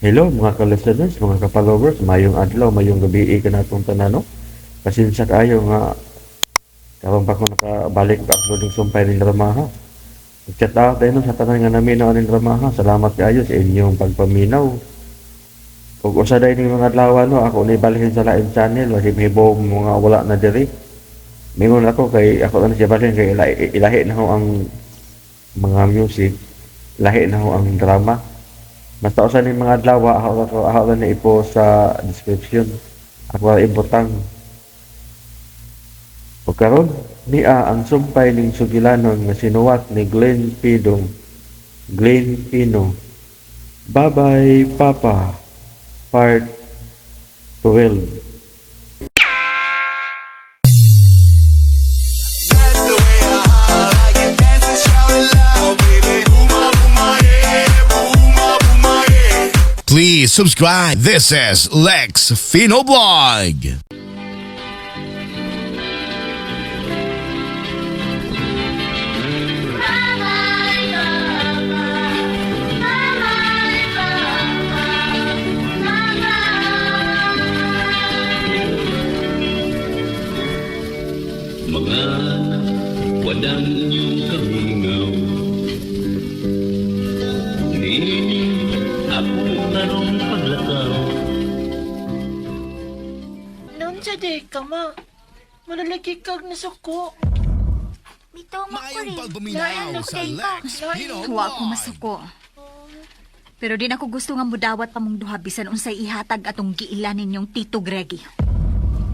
Hello mga ka-listeners, mga ka-followers, mayong adlaw, mayong gabi kanatong tanan, no? Pasensya kaayo nga karon pa ko nakabalik og uploading sumpay ning dramaha. Chat out tayo sa tanan nga naminaw aning dramaha. Salamat kaayo sa inyong pagpaminaw. Ug usa day ning mga adlaw, no, ako ni balhin sa lain channel, kasi mahibong mga wala na diri. Mingon ako kay ako na siya balhin kay ilahi, ilahi na ho ang mga music, lahi na ho ang drama. Basta usa ning mga adlaw, ako na ipo sa description. Ako ra ibutang. Ug karon niya ang sumpay ning sugilanon nga sinuwat ni Glenn Pidong. Glenn Pino. Bye-bye Papa. Part 12. Please subscribe. This is Lex Fino Blog. Mga wadang inyong kamingaw, niining ako karong paglakaw. Noon sa day ka ma. Malalagi kag nasuko. Bitaw mo ko Maayong rin. pagpaminaw sa Lex Pino Wa ko Blog. masuko. Pero di na ko gusto nga mudawat pa mong duha bisan unsay ihatag atong giila ninyong Tito Greggy.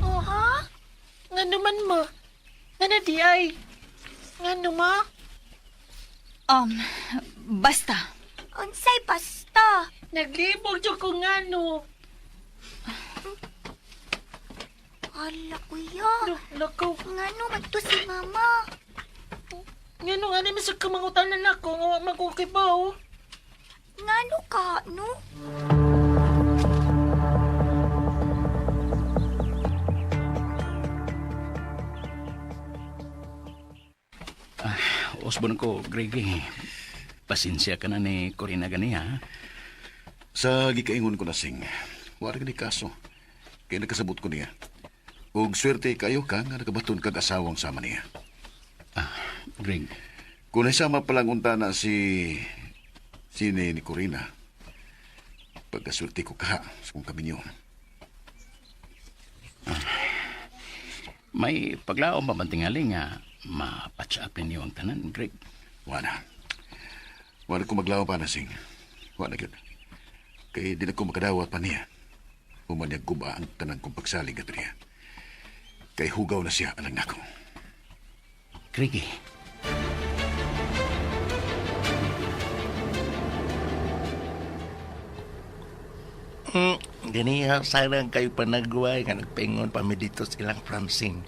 Oh, Ha? Nga naman ma. Nga na di ay. Nga no ma. Um, basta. Unsay basta. Naglibog jud ko nga no. Hala, kuya. Lakaw. Ngano man to si mama? Nga no nga naman sa kamangutanan ako nga wa man ko kibaw. Ngano ka, no? Osbon ko, Greg, pasensya ka na ni Corina gani ha. Sa gikaingon ko na sing, wala ni kaso. Kaya nakasabot ko niya. Ug swerte kayo ka nga nakabaton kag asawang sama niya. Greg, Kung naisama pa lang unta na si ni Corina, pagkaswerte ko ka sa kong kaminyo. May paglaom pa man tingali nga mapatch up ninyo ang tanan, Greg. Wala. Wala ko maglaom pa na sing. Wala gyud. Kay di na ko makadawat pa niya. Human niya guba ang tanan kong pagsalig ato niya. Kay hugaw na siya alang nako. Greg, eh. Ganiha sana kayo panagway nga nagpaingon pa mi dito sa ilang Francine.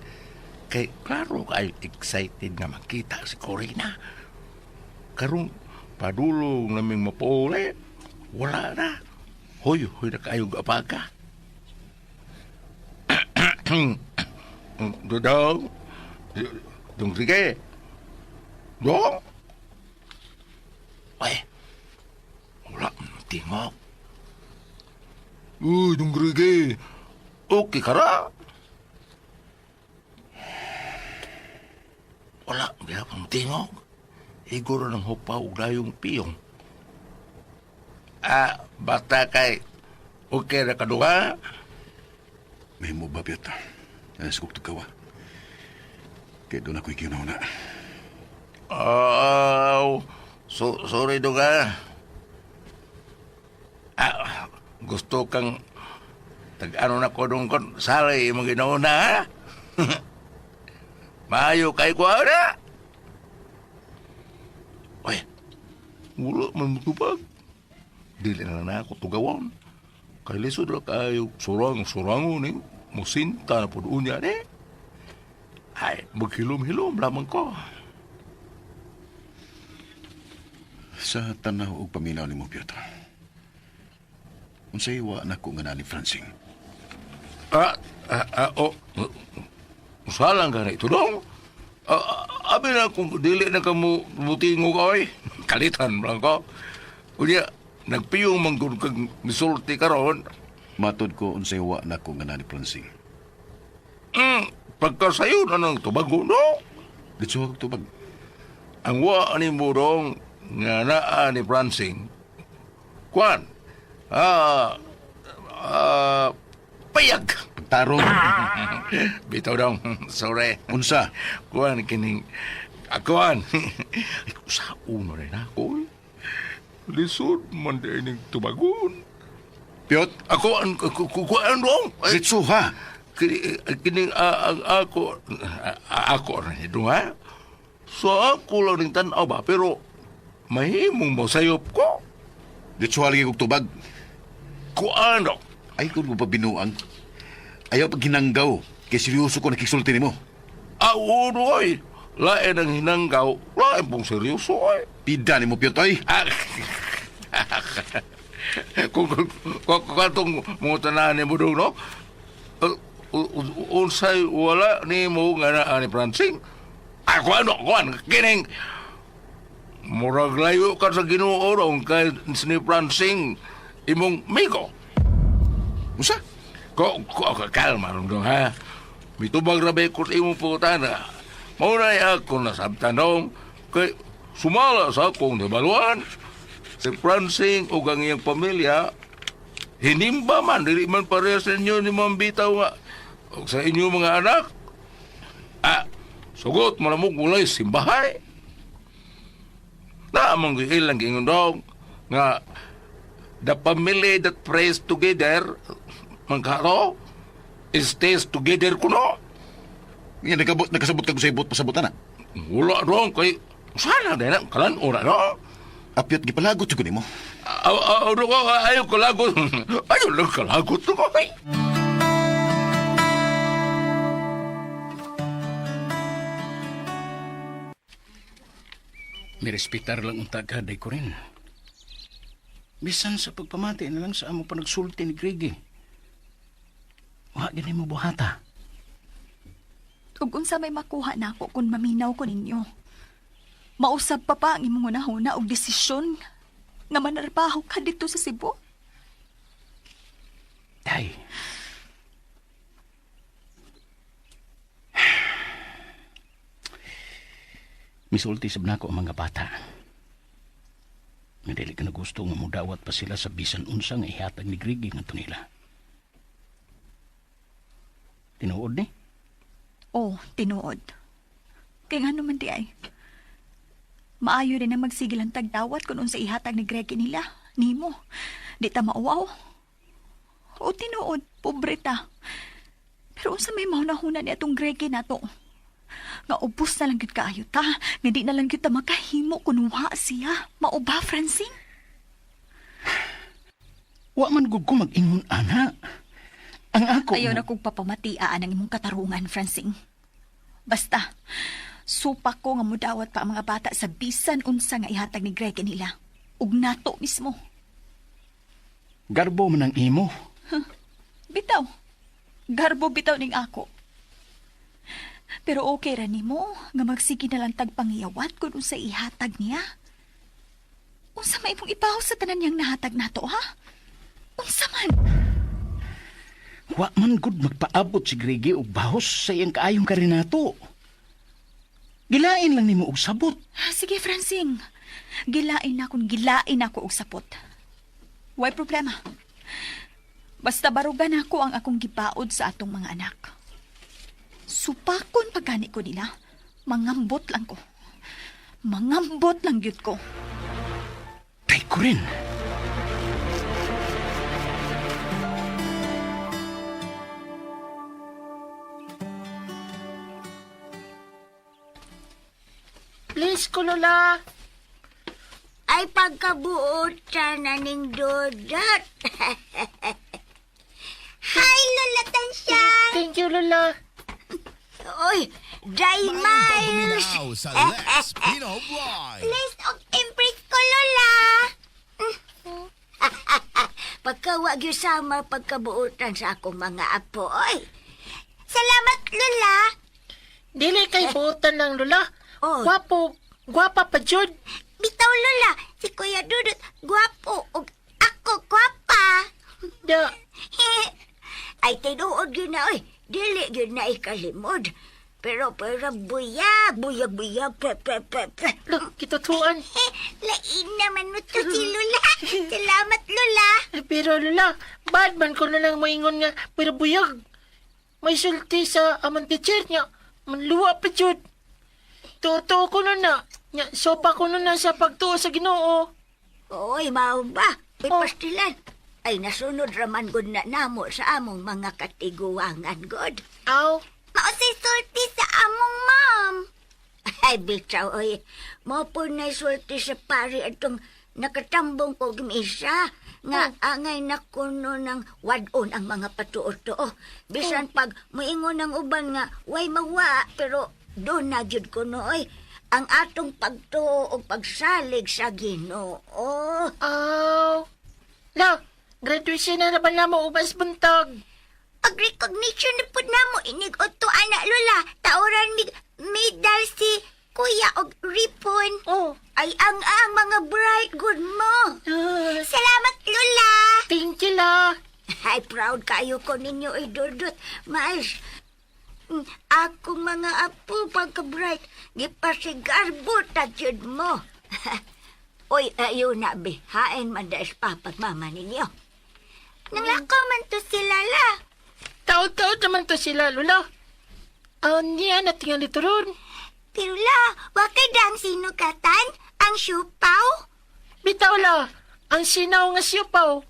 Kay klaro kayo excited nga makita si Corina. Karong padulong naming mapauli, wala na. Hoy, hoy na kayo apaga. Dodong, dong sige. Dong. Ay, wala, tingok. Uy, dong Grege. Okay ka ra? Wala, gihapon tingog. Iguro ng hupaw ug layong piyong. Ah, basta kay okay ra kaduha. May mo ba, Piotr? Alas kong tugawa. Kaya doon ako'y ginaw na. Oh, so, sorry duga. Ah, gusto kang tag-ano na ko dong kon salay imong ginauna ha? Maayo kay ko na. Oy, wala man mutubag. Dili na lang na ako tugawon. Kay lisod ra kayo surang surangon ni musinta na pud unya ni. Ay, maghilom-hilom lamang ko. Sa tanaw og paminaw nimo, Piotr. Unsay wa nako nga ni Francine. Ah, ah, ah, oh. Usalang ka na ito dong. Ah, ah, abi na kung dili na ka mo mutingog oy. Kalitan lang ko. Unya, Nagpiyong man gud kag misulti karon. Matod ko unsay wa nako nga ni Francine. Pagkasayo na ng tubago, no? Ditso ako tubag. Ang wa ni Murong nga naa ni Francine. Kwan, payag. Pagtarong. Bitaw dong, sorry. Unsa? Kuan kining akuan. Ay, sa uno rin ako. Eh. Lisod man di ining tubagon. Piot? Ako ang kuan dong. Ay, Ditso ha. Kining ang ako ako rin ito ha. So ako lang ning tan-aw ba pero mahimong mo sayop ko. Ditso lagi kog tubag. Kuan dong. Ay kung mo pa binuang. Ayaw pag hinanggaw. Kay seryoso ko nakisulti nimo. Ah, uno oy. Lain ang hinanggaw, lain pong seryoso oy. Pida nimo Piot oy. Ah, kung atong mga tanan ni mo dong, no? Unsay wala ni mo nga naa ni Francine. Ay, kuan, no, kuan, kining murag layo ka sa Ginoo rong kay ni Francine imong migo. Unsa? Ko, kalma rong dong, ha? Mitubag ra ba ko sa imong putana. Mao na ako nasabtan dong kay sumala sa akong nabaluan. Si Francine ug ang iyang pamilya hinimba man dili man parehas ninyo ni Ma'am Bitaw nga ug sa inyong mga anak. Ah, sugot mo na mo gulay simbahay. Na among ilang giingon dong nga the family that prays together mangkaro stays together kuno. Nga nagkabot nagkasabot kag sa ibot pasabotan na. Wala dong kay sana din ang kalan ora no. Apyot gipalagot jud ko nimo. Aw aw ko ayo kalagot. Ayo lang kalagot ko. Ay. Mirespetar lang unta ka, day ko rin. Bisan sa pagpamati na lang sa amo panagsulti ni Greg eh. Wa gani mo buhata. Ug unsa may makuha nako kung maminaw ko ninyo. Mausab pa pa ang imong hunahuna og desisyon nga manarbaho ka dito sa Cebu. Day. Misulti sab nako ang mga bata. Nga dili ka na gusto nga mudawat pa sila sa bisan unsa nga ihatag ni Greg ngadto nila. Tinuod ni? Oh, tinuod. Kay ngano man di ay. Maayo rin ang magsigil ang tagdawat kung unsa ihatag ni Greg nila. Nimo. Di ta mauwaw. O tinuod, pobre ta. Pero unsa may mahunahuna ni atong Greg nato? Nga ubos na lang gyud kaayo ta. Nga di na lang gyud ta makahimo kun wa siya. Mao ba, Francine? Wa man gud ko mag-ingon ana. Ang ako Ayaw na kong papamatiaan ang imong katarungan, Francine. Basta, supa ko nga mudawat pa ang mga bata sa bisan unsa nga ihatag ni Greg nila. Ug nato mismo. Garbo man ang imo. Bitaw. Garbo bitaw ning ako. Pero okay ra nimo nga magsige na lang tagpangiyawat kung unsa ihatag niya. Unsa may imong ipaw sa tanan niyang nahatag nato, ha? Unsa man? Wa man gud magpaabot si Greg og bahos sa iyang kaayong karinato. Gilain lang nimo og sabot. Ah, sige, Francine. Gilain na kung gilain ako og sapot. Way problema. Basta barugan ako ang akong gibaod sa atong mga anak. Supakon pagani ko nila. Mangambot lang ko. Mangambot lang gyud ko. Tay ko rin. Please ko, Lola. Ay pagkabuotan na ning dodot. Hi, Lola Tansya! Thank you, Lola. Oy, Dry Miles! Paminaw sa Lex Pino Vlog. Please, og embrace ko, Lola! Pagkawa gyud sama pagkabuotan sa akong mga apo, oy. Salamat, Lola! Dili kay buotan lang, Lola. Oh. Gwapo, gwapa pa jud. Bitaw, Lola, si Kuya Dudut, gwapo, og Ako kwapa. Da, Ay, tinuod yun na, oy. Dili yun na ikalimod. Pero, pero, buyag, buyag, buyag, pe, pe, pe, pe. look, kitutuan. Lain naman mo to si Lula. Salamat, Lula. Eh, pero Lola, bad man ko na lang moingon nga, pero buyag. May sulti sa amang teacher niya. Manluwa pa jud. Totoo ko nun na. Nya, sopa ko nun na sa pagtuo sa Ginoo. Oy, mao ba? Uy, Oh. pastilan. Ay, nasunod raman gud na namo sa among mga katiguangan, god. Aw, Mao say sulti sa among ma'am. Ay, bitaw, oy. Mao po na sulti sa pari atong nakatambong kog misa nga angay na kuno ng wadon ang mga patuo-tuo. Bisan pag moingon ang uban nga way mawa pero do na gyud kuno oy ang atong pagtuo o pagsalig sa Ginoo. aw. La, graduation na naman na mo ubas buntag. Pag recognition na pud namo inig udto ana Lola, taoran mig medal si Kuya og ripon. Oh. Ay ang mga bright good mo. Ah, Salamat Lola. thank you, La. Ay proud kayo ko ninyo ay dudot. Mais akong mga apo pagka bright gipasigarbo ta jud mo. Oy, ayo na be. Hain man dais papa at mama ninyo. Nanglakaw man to sila la. Taod-taod naman to sila, Lola. Aw, niya na tingali turon. Pero la, wa kay dang sinukatan ang siupaw. Bitaw, La. Ang sinaw nga siupaw.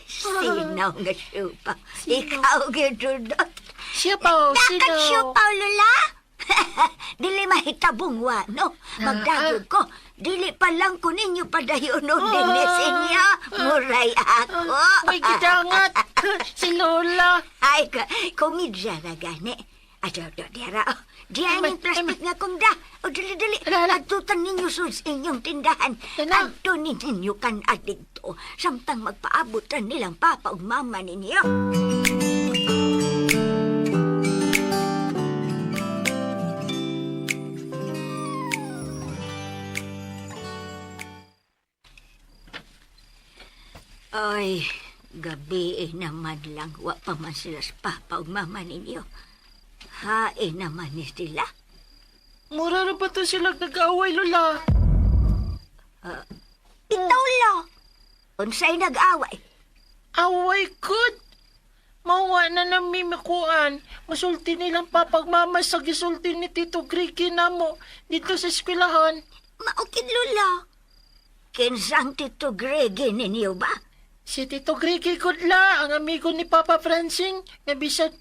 Sinaw nga siupaw. Ikaw gyud dudot. Siupaw, Dakat sinaw. siupaw, Lola. Dili mahitabong wa, no? Magdagod ko. Dili pa lang ko ninyo padayonon din ni sinyo. Muray ako. May gidangat. Si Lola. Ay, komedya na gani. Ato, ato, diara. Oh. Diyan Ay, yung plastic nga kong da. O, dali, dali. Ala, ala. Adtutan ninyo sud sa inyong tindahan. Ala. Adto ninyo kan adito. Samtang magpaabutan nilang papa ug mama ninyo. Ay, gabi eh naman lang. Wa pa man sila sa papa ug mama ninyo. Hain naman ni sila. Mura na ba to sila nag-away, Lola? Bitaw la. Unsay nag-away? Away good. Mawa na namimikuan. Masulti nilang papagmama sa gisulti ni Tito Grigi namo dito sa eskwelahan. Maukid lula. Kinsang Tito Gregi ninyo ba? Si Tito Grigi Kudla, ang amigo ni Papa Francing, nga bisan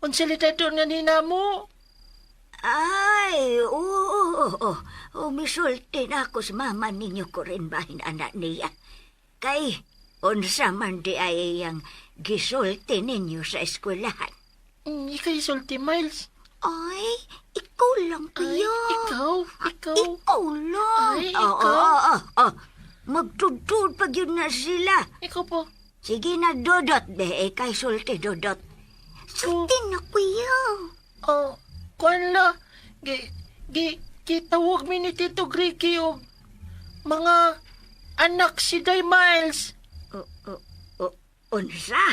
unsa doon nga ninamo. Ay, oo, oo, oo. Umisulti na ako sa mama ninyo ko rin ba anak niya. Kay, unsa man di ay ang gisulti ninyo sa eskwelahan. Ikay sulti, Miles. Ay, ikaw lang Ay, kuya. ikaw, ikaw. Ikaw lang. Ay, Oo, ikaw. oo, oo, oo. Magtudtud pag yun na sila. Ikaw po. Sige na, Dodot. Be, kay sulti, Dodot. Sulti na, kuya. Oh, kuan la. Gi, gi, gitawag mi ni Tito Grigi og mga anak si Day Miles. O, o, o, unsa?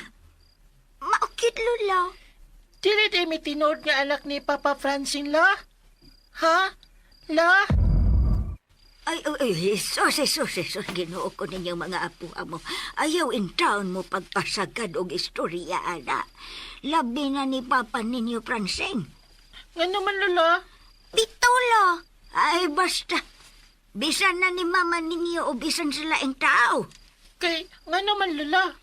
Maukit, Lula. Dili di mi tinuod nga anak ni Papa Francine la? Ha? La? Ay, ay, ay, Jesus, Jesus, Jesus, ginoo ko ninyong mga apuha mo. Ayaw in town mo pagpasagad og istorya, ana. Labi na ni Papa ninyo, Francine. Nga naman, Lola. Bitaw la. Ay, basta. Bisan na ni Mama ninyo o bisan sila ang tao. Kay, nga naman, Lola.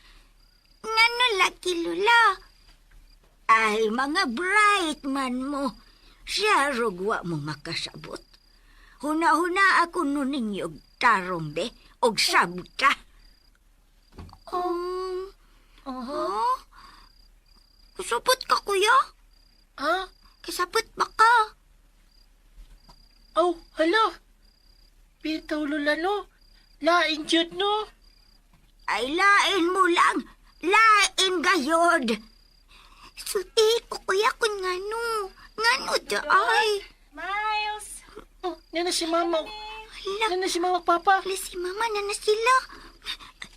Ngano laki lula? Ay, mga bright man mo. Siya rugwa mo makasabot. Huna-huna ako nun ninyo og tarong be, og sabta. Uh-huh. Huh? Kasabot ka, kuya? Ha? Kasabot ba ka? Oh, hala. Bitaw, Lola, no? Lain jud, no? Ay, lain mo lang. Lain gayod. Sulti ko, kuya, kun ngano. Ngano da ay. Miles! Oh, yan na si Mama. Hala, Yan na si Mama, Papa. Hala si mama na na sila.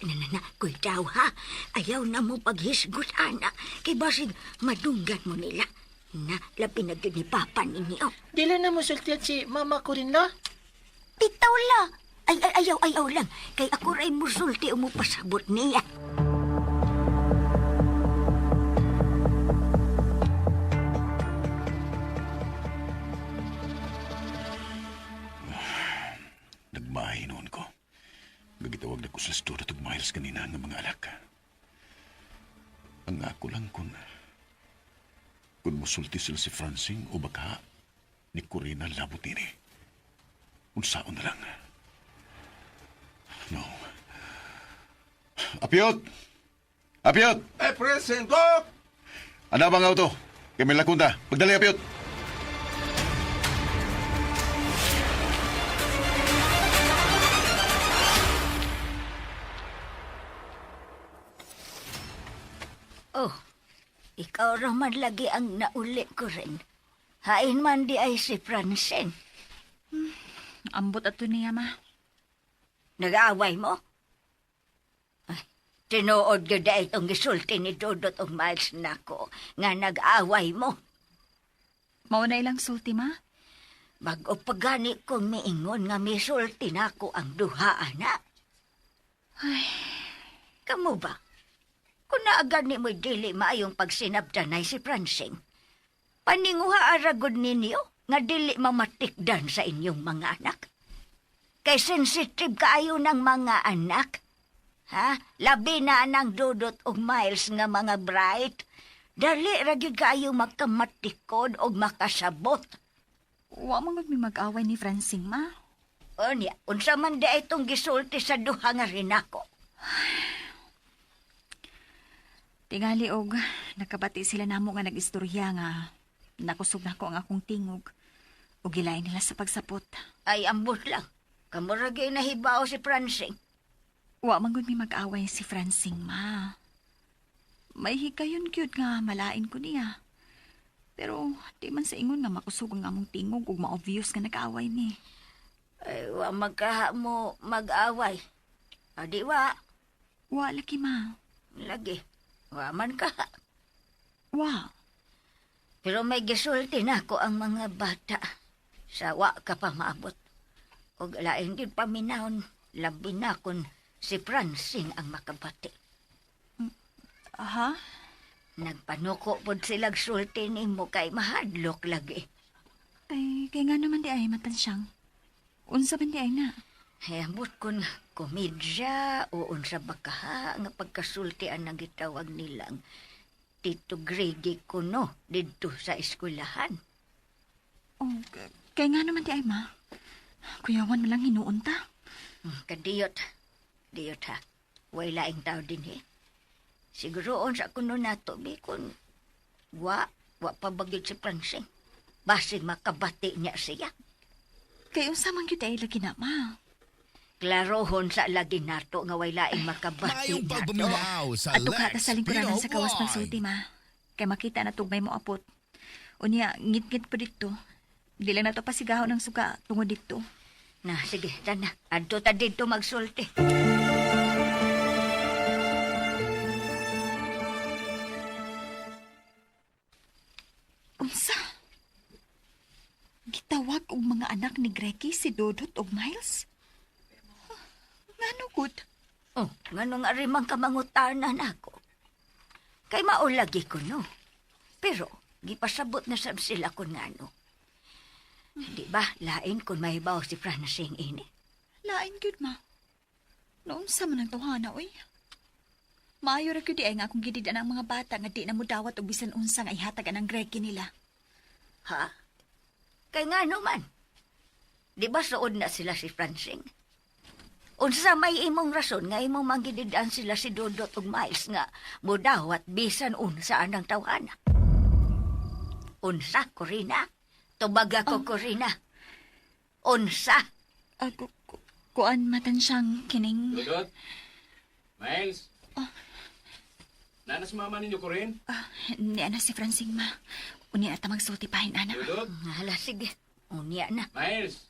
Na, na, na, kuy ha. Ayaw na mo paghisgot, ana. Kay basig madunggan mo nila. Na, labi na gyud ni Papa ninyo. Dili na mo sultihan si mama ko rin la. Bitaw la. Ay, ay, ayaw, ayaw lang. Kay ako ray musulti o pasabot niya. Nagmahay noon ko. Gagitawag na ko sa store at Miles kanina nga mga alak. Ang ako lang kung musulti sila si Francine o baka ni Corina labot ini. Unsaon na lang. No. Apiot! Apiot! Eh, present, Doc! Ano bang auto? Kami lakunta. Pagdali, Apiot! Oh, ikaw raman lagi ang nauli ko rin. Hain man di ay si Francine. Ambot ato niya, ma. Nag-aaway mo? Ay, tinuod gyud ay itong gisulti ni Dudot og Miles nako nga nag-away mo. Mao na ilang sulti, ma. Bago pa gani kong miingon nga misulti nako ang duha, ana. Ay, Kamu ba? Kung naagad ni mo dili maayong pagsinabtanay si Francine, paninguha aragod ninyo nga dili mamatikdan sa inyong mga anak. Kay sensitive kaayo ng mga anak. Ha? Labi na nang Dudot og Miles nga mga bright. Dali ra gyud kaayo makamatikod og makasabot. Wa man gud mi mag-away ni Francine, ma. Unya, unsa man di itong gisulti sa duha nga rinako. Tingali og nakabati sila namo nga nag-istorya nga nakusog nako ang akong tingog ug gilain nila sa pagsapot. Ay, ambot lang. Kamura gyud nahibaw si Francine. Wa man gud mi mag-away si Francine, ma. May higayon gyud nga malain ko niya. Pero di man sa ingon nga makusog ang among tingog ug ma-obvious nga nag-away mi. Ay, wa magkaha mo mag-away. Adi wa, Wa lagi, ma. lagi. Wa man ka. Wa. Pero may gisulti na ko ang mga bata. Sa wa ka pa maabot. Og lain din paminahon, labi na kun si Francine ang makabati. Aha. Nagpanuko pod silag sulti nimo kay mahadlok lagi. Kay nga naman di ay matansyang. Unsa man di ay na. Ay, ambot kun komedya o unsa ba kaha nga pagkasulti ang nagitawag nilang Tito Gregi kuno didto sa eskwelahan. Oh, kay nga naman di ay ma. Kuyawan man lang hinuon ta. Kadiyot. Diyot ha. Way laing tao din eh. Siguroon sa kuno nato, bi, kun wa pa bagyod si Francine. Basig makabati niya siya. Kay unsa man gyud ay lagi na ma. Klarohon sa lagi nato nga way laing makabati Maayong nato. pagpaminaw sa Ato ka Lex ta sa lingkuranan Pino sa kawas Vlog. magsulti ma. Kay makita na tugmay mo apot. Unya ngit-ngit pa dito. Di lang nato pasigaho ng suga tungod dito. Na, sige, tana. Adto ta dito magsulti. Unsa? Gitawag og mga anak ni Grecky si Dodot og Miles? Huh, ngano gud? Oh, ngano nga rimang kamangutanan ako. Kay maulagi ko no. Pero, gipasabot na sab sila kun ngano. Di ba, lain kun mahibaw si Francine ini. Lain gyud ma. Noon sa man ang tuhana oy. Maayo ra gyud di ay nga akong gidid ang mga bata nga di na modawat og bisan unsa nga ihatag anang Grecky nila. Ha? Kay ngano man? Di ba suod na sila si Francine? Unsa may imong rason nga imong manggididaan sila si Dodot ug Miles nga mudawat bisan unsa anang tawhana? Unsa, Corina? Tubaga ko, Corina. Unsa? Kuan matan siyang kining Dudot? Miles? Nanas mama ninyo ko rin? Ni ana si Francine ma. Unya ata magsulti pahin ana. Dudot? Hala, sige. Unya na. Miles?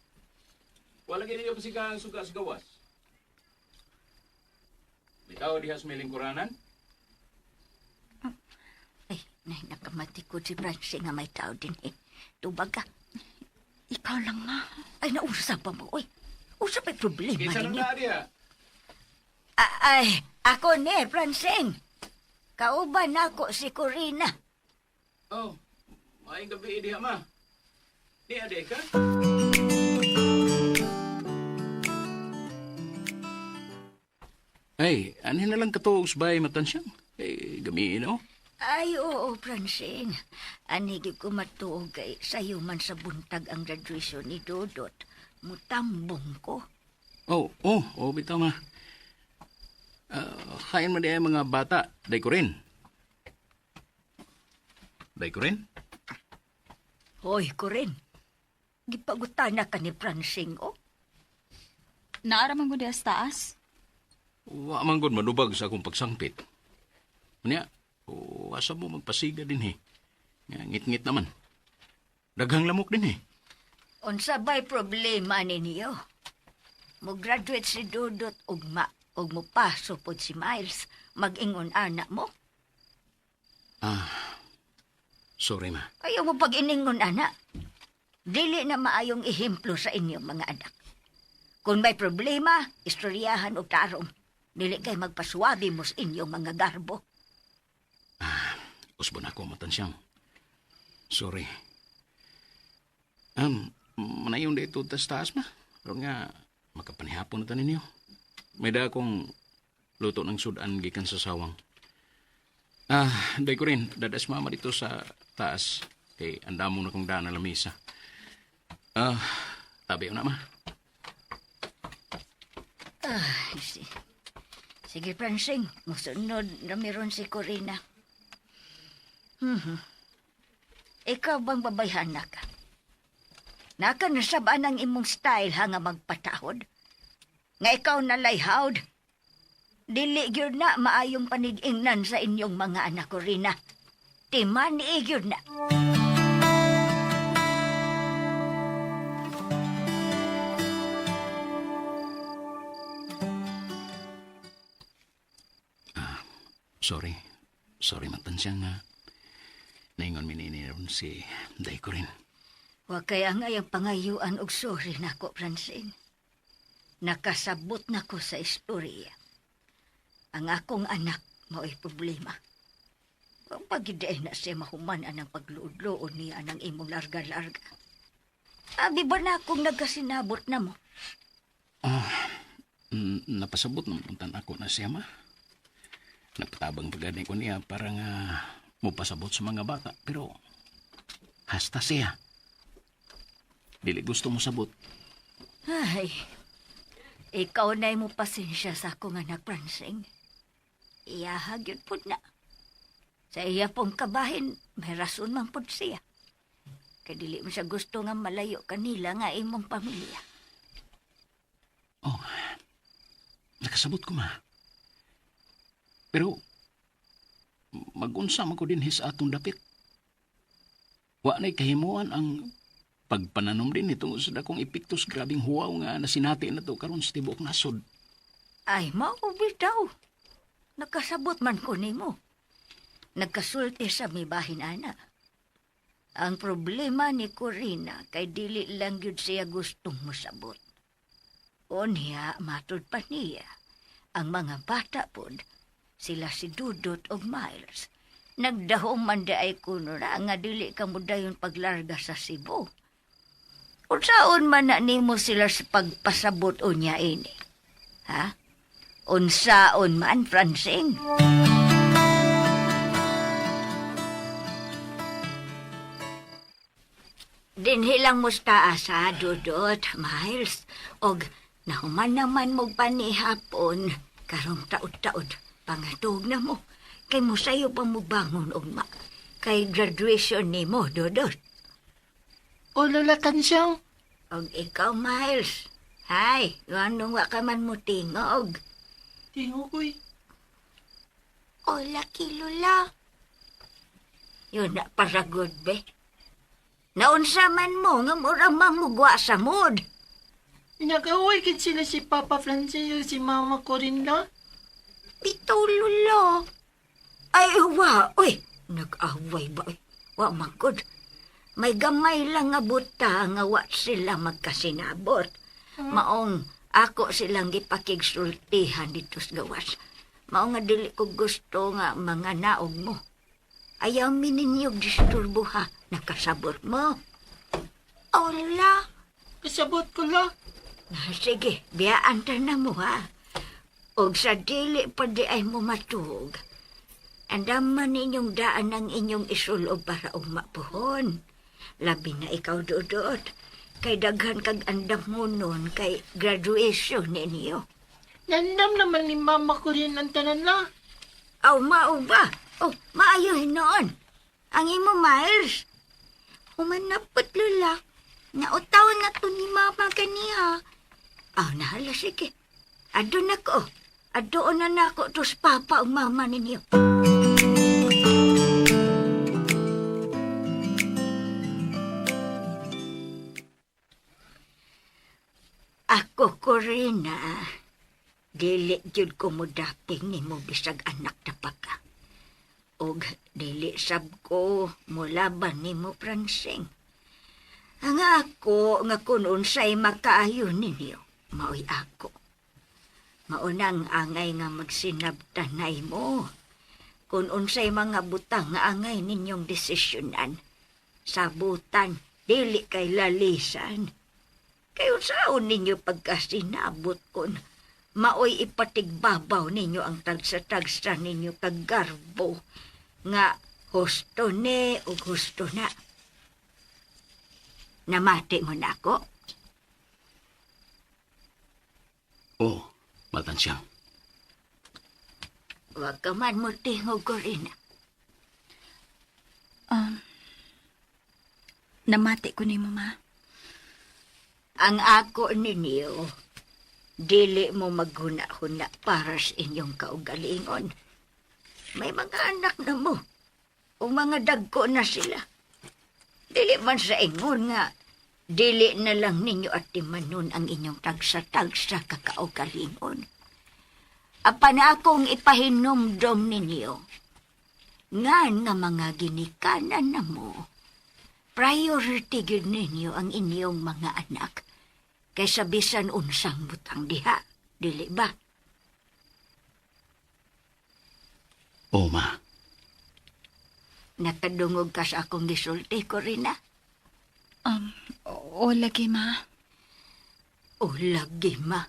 Wala kayo ninyo pasigahan suga sa gawas. May tao diha sa may lingkuranan? Ay, nay, nakamati ko si Francie nga may tao din eh. Tubag ka. Ikaw lang, ma. Ay, nausap pa mo, oy. Usap ay problema Kinsa nang ninyo. naa diha? Ay, ako ni, Francine. Kauban ako si Corina. Oh, maayong gabi diha ma. Diha di ka? Ay, anhin na lang katuog sa bahay matansyang. Eh, gamiin oh. Ay, oo, Francine. Anigi ko matuog kay sayo man sa buntag ang graduation ni Dodot. Mutambong ko. Oh, oh, oh, bitaw ma. Ah, kain mo di ay mga bata. Day ko rin. Day ko rin? Hoy, Corin. Gipagutana ka ni Francine, oh. Naaraman ko diha sa taas. Wa man gud manubag sa akong pagsangpit. Unya, asa mo magpasiga din eh. Nga, ngit-ngit naman. Daghang lamok din eh. Unsa ba'y problema ninyo? Mo-graduate si Dodot ugma ug mopaso pod si Miles. Mag-ingon ana mo. Ah, sorry ma. Ayaw mo pag-iningon ana. Dili na maayong ehemplo sa inyong mga anak. Kung may problema, istoryahan og tarong. Dili kay magpaswabi mo sa inyong mga garbo. Usbon ako matansyang. Sorry. Manayon dito tas taas ma. Pero nga, makapanihapon na ta ninyo. May da akong luto ng sudan gikan sa sawang. Ah, day ko rin. Dadas mama dito sa taas. Kay andamo na kong daan na lamisa. Ah, tabi na ma. Ay, sige, Francine. Musunod na meron si Corina. Mhm. Ikaw bang babayhana ka? Naka nasabaan ang imong style ha nga magpatahod? Nga ikaw nalayhawd? Dili gyud na maayong panigingnan sa inyong mga anak, Corina. Timan gyud na. Sorry. Sorry matansyang nga. Naingon mininiron si day ko rin. Wa kaya nga yung pangayuan og sorry nako, Francine. Nakasabot nako sa istorya. Ang akong anak mao'y problema. Kung pagiday na siya mahuman anang pagluod-luod niya anang imong larga-larga. Abi ba na akong nagkasinabot na mo? Napasabot naman untan ako na siya ma. Nagpatabang pagani ko niya para nga mupasabot sa mga bata. Pero hasta siya. Dili gusto mo sabot. Ay, ikaw na mo pasensya sa akong anak, Francine. Iyahag yun po na. Sa iya pong kabahin, may rason man po siya. Kay dili mo siya gusto nga malayo kanila nga imong pamilya. Oh, nakasabot ko ma. Pero magunsa man ko din his atong dapit. Wa na'y kahimuan ang pagpananom din itong sa dakong epektos grabing huwaw nga nasinati na to karon sa tibuok nasod. Ay, mao bitaw. Nakasabot man ko nimo. Nagkasulti sa mibahin ana. Ang problema ni Corina kay dili lang gyud siya gustong mosabot. Unya, matud pa niya. Ang mga bata pod, sila si Dudot og Miles. Nagdahom man di ay kuno na nga dili ka mo dayon paglarga sa Cebu. Unsaon man na nimo sila sa pagpasabot unya ini? Ha? Unsaon man, Francine? Dinhi lang mo sa taas, ha, Dudot, Miles. Og nahuman naman mo panihapon. Karong taod-taod, pangatog na mo. Kay mo sayo pa mo bangon, ugma. Kay graduation ni mo, Dudot. O Lola Tansyang, Og ikaw, Miles. Hay, anong wa ka man mo tingog? tingog ko'y. Hola, Lola. Yun na paragod, be. Naunsa man mo, nga murang mangugwa sa mood. Nag-away gid sila si Papa Francis o si Mama Corinna. Bitaw, Lola. Ay, wa. Uy, nag-away ba? Uy, wa magod. May gamay lang nga buta nga wa sila magkasinabot. Maong ako silang gipakigsultihan dito sa gawas. Mao nga dili ko gusto nga mga naog mo. Ayaw mi ninyo disturbo ha. Nakasabot mo. Oh, Lola. Kasabot ko la. Sige, biyaan ta na mo ha. Og sa dili pa di ay mo matuog. Andaman ninyong daan ang inyong isulob para umapuhon. Labi na ikaw, Dudot. Kay daghan kag andam mo nun kay graduation ninyo. Nandam naman ni mama ko rin ang tanan la. Aw, mao ba? Oh, maayo noon. Ang imo, Miles. Humanapot, Lola. Nautaw na to ni mama kaniha. Aw, nahala, sige. Ado na ko. Adoon na nako to sa papa ug mama ninyo. Ako, Corina, dili jud ko modaping nimo bisag anak na pa ka. Og dili sab ko molaban nimo Pransing. Ang ako nga kun unsay makaayo ninyo, maoy ako. Maunang angay nga magsinabtanay mo. Kun unsay mga butang nga angay ninyong desisyonan, sabutan, dili kay lalisan. Kay unsaon ninyo pagkasinabot kun maoy ipatigbabaw ninyo ang tagsa-tagsa ninyo kagarbo nga husto ni ug husto na. Namati mo na ako? Oh, matansyang. Wag ka man mo tingog, Corina. Namati ko ni mama. Ang ako ninyo, dili mo maghuna-huna para sa inyong kaugalingon. May mga anak na mo, o mga dagko na sila. Dili man sa ingon nga, dili na lang ninyo at timanon ang inyong tagsa-tagsa kakaugalingon. Apan akong ipahinumdom ninyo, ngan nga mga ginikanan na mo, priority gyud ninyo ang inyong mga anak kaysa bisan unsang butang diha, dili ba? Oh, ma. Nakadungog ka sa akong gisulti, Corina? Oo, lagi, ma. O lagi, ma.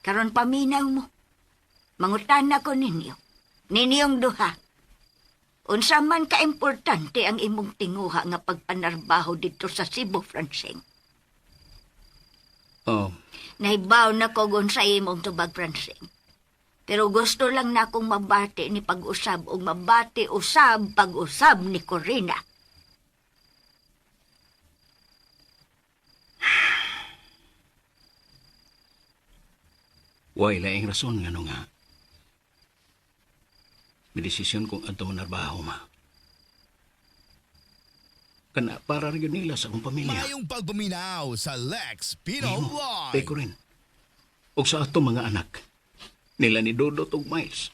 Karon paminaw mo. Mangutan ako ninyo. Ninyong duha. Unsa man kaimportante ang imong tinguha nga pagpanarbaho dito sa Cebu, Francing. Oh, Nahibaw na ko kung sa imong tubag, Francing. Pero gusto lang na akong mabati ni pag-usab o mabati usab pag-usab ni Corina. way laing rason nga no nga. May desisyon kong adto manarbaho, ma. Kana para rin yun nila sa akong pamilya. Mayong pagpaminaw sa Lex Pino Nimo, Vlog. kay ko rin. Og sa ato mga anak, nila ni Dodot og Miles.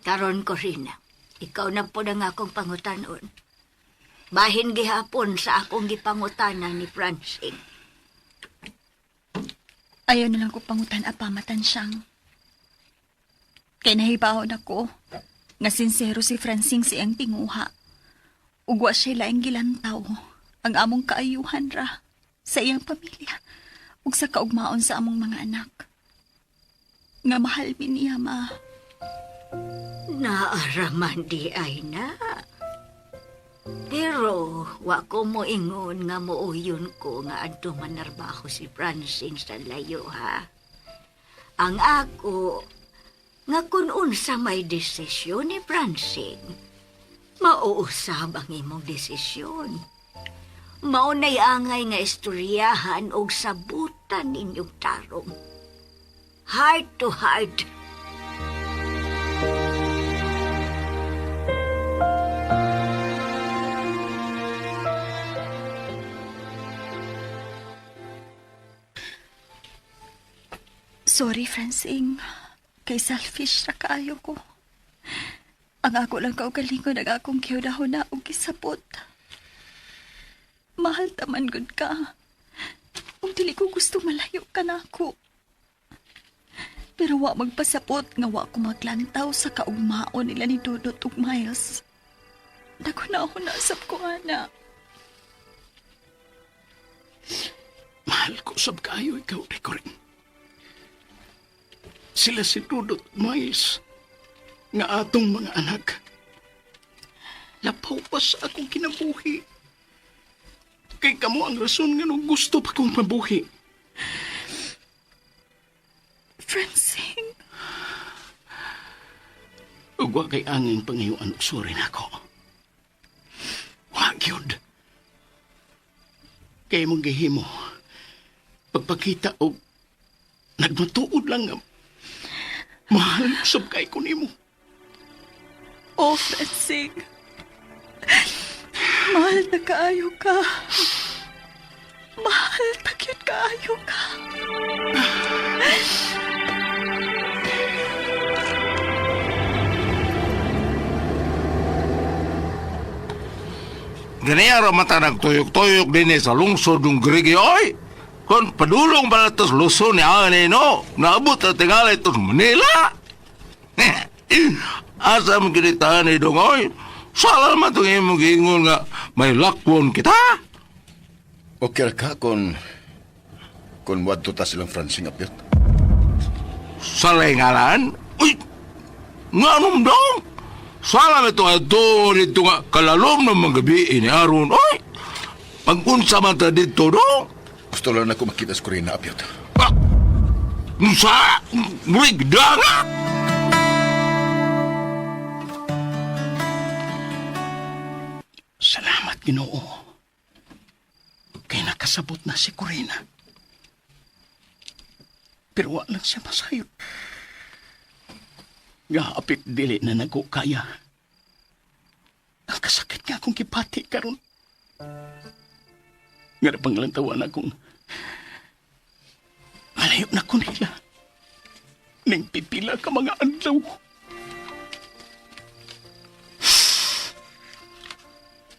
Karon, Corina, ikaw na po ang akong pangutanon. Bahin gihapon sa akong gipangutana ni Francine. Ayaw na lang ko pangutan apa matansyang. Kay nahibaon ako nga sinsero si Francine sa iyang tinguha. Ugwa siya laing gilantaw ang among kaayuhan ra sa iyang pamilya ug sa kaugmaon sa among mga anak. Nga mahal mi niya, ma. Naaraman di ay na. Pero wa ko mo ingon nga muuyon ko nga adto manarbaho si Francine sa layo ha. Ang ako nga kun unsa may desisyon ni Francine, mauusab ang imong desisyon. Maunay angay nga istoryahan og sabutan ninyong tarong. Heart to heart. Sorry, Francing. Kay selfish ra kaayo ko. Ang ako lang kaugalingon ang akong gihunahuna og gisabot. Mahal taman gud ka. Ug dili ko gusto malayo ka nako. Pero wa magpasapot nga wa ko maglantaw sa kaugmaon nila ni Dudot ug Miles. Naghuna-huna sab ko ana. Mahal ko sab kaayo ikaw, Decoring. Sila si Dudot Mais nga atong mga anak. Lapaw pa sa akong kinabuhi. Kay kamo ang rason nga nung gusto pa kong mabuhi. Francine, Ug wa kay angin pangayuan og sorry nako. Wa gyud. Kay mong gihimo pagpakita og nagmatuod lang nga mahal sab kay ko nimo. Oh, Francine. Mahal na kaayo ka. Mahal na gyud kaayo ka. Ganiya ra mata nagtuyok-tuyok din eh sa lungsod ng Grigi, oy! Kung padulong pala tos Luzon ni ani, no? Naabot na tingali tos Manila! Asa mo kinitahan ni dong, oy? Sala naman itong imong giingon nga may lakwon kita. Okay ra ka kung wadto ta silang Francing apyot. Sa lengalan? Uy! Nga anong dong? Sala na ito ato dito nga kalalom ng mga gabi ni Aron. Oy! Pag-unsa man ta dito dong? Gusto lang ako makita sa Corina apyot. Ah! Unsa? Murigda nga! Salamat Ginoo. Kay nakasabot na si Corina. Pero wa lang siya masayod. Gapit dili na nago kaya. Ang kasakit nga akong gipati karon. Nga na panglantawan akong malayo na ko nila. Ning pipila ka mga adlaw.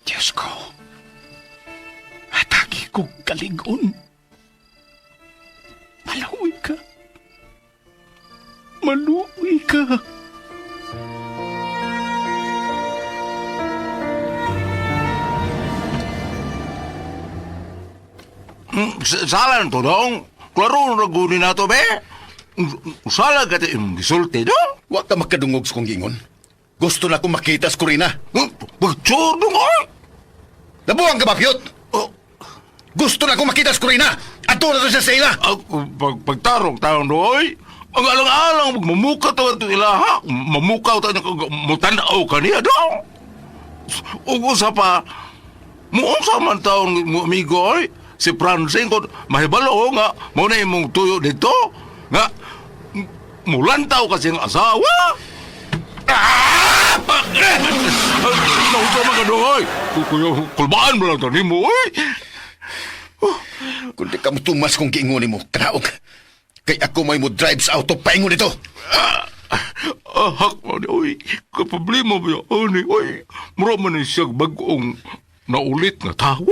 Diyos ko, hatagi ko kaligon. Maluwi ka. Maluwi ka. Sala na to dong. Klaro na guni na to, be. Sala ka ito imong gisulti, dong. Wa ka makadungog sa kong giingon. Gusto na akong makita sa Corina. Pagtsur, dong, oy! Nabuang ka ba, Pyot? Oh, Gusto na akong makita sa Corina. Ato na to siya sa ila. Pagtarong taon doy. Ang alang-alang, magmamuka to ito ilaha. Mamukaw ta niya, mutanaw ka niya dong. Ug usa pa, muunsa man taon mo amigo oy. Si Francine ko, mahibalo nga, mo na imong tuyo dito. Nga, mulantaw kasi ang asawa. Ah! Nausa man ka dong, oy. Kulbaan mo lang to nimo, oy. Kung di ka mo tumas kung giingon nimo, kanaog. Kay ako may mo drive sa auto paingon dito. Ahak man, oy, kaproblema ba yan, ani, oy, mura man ni siya bag-ong naulit nga tao.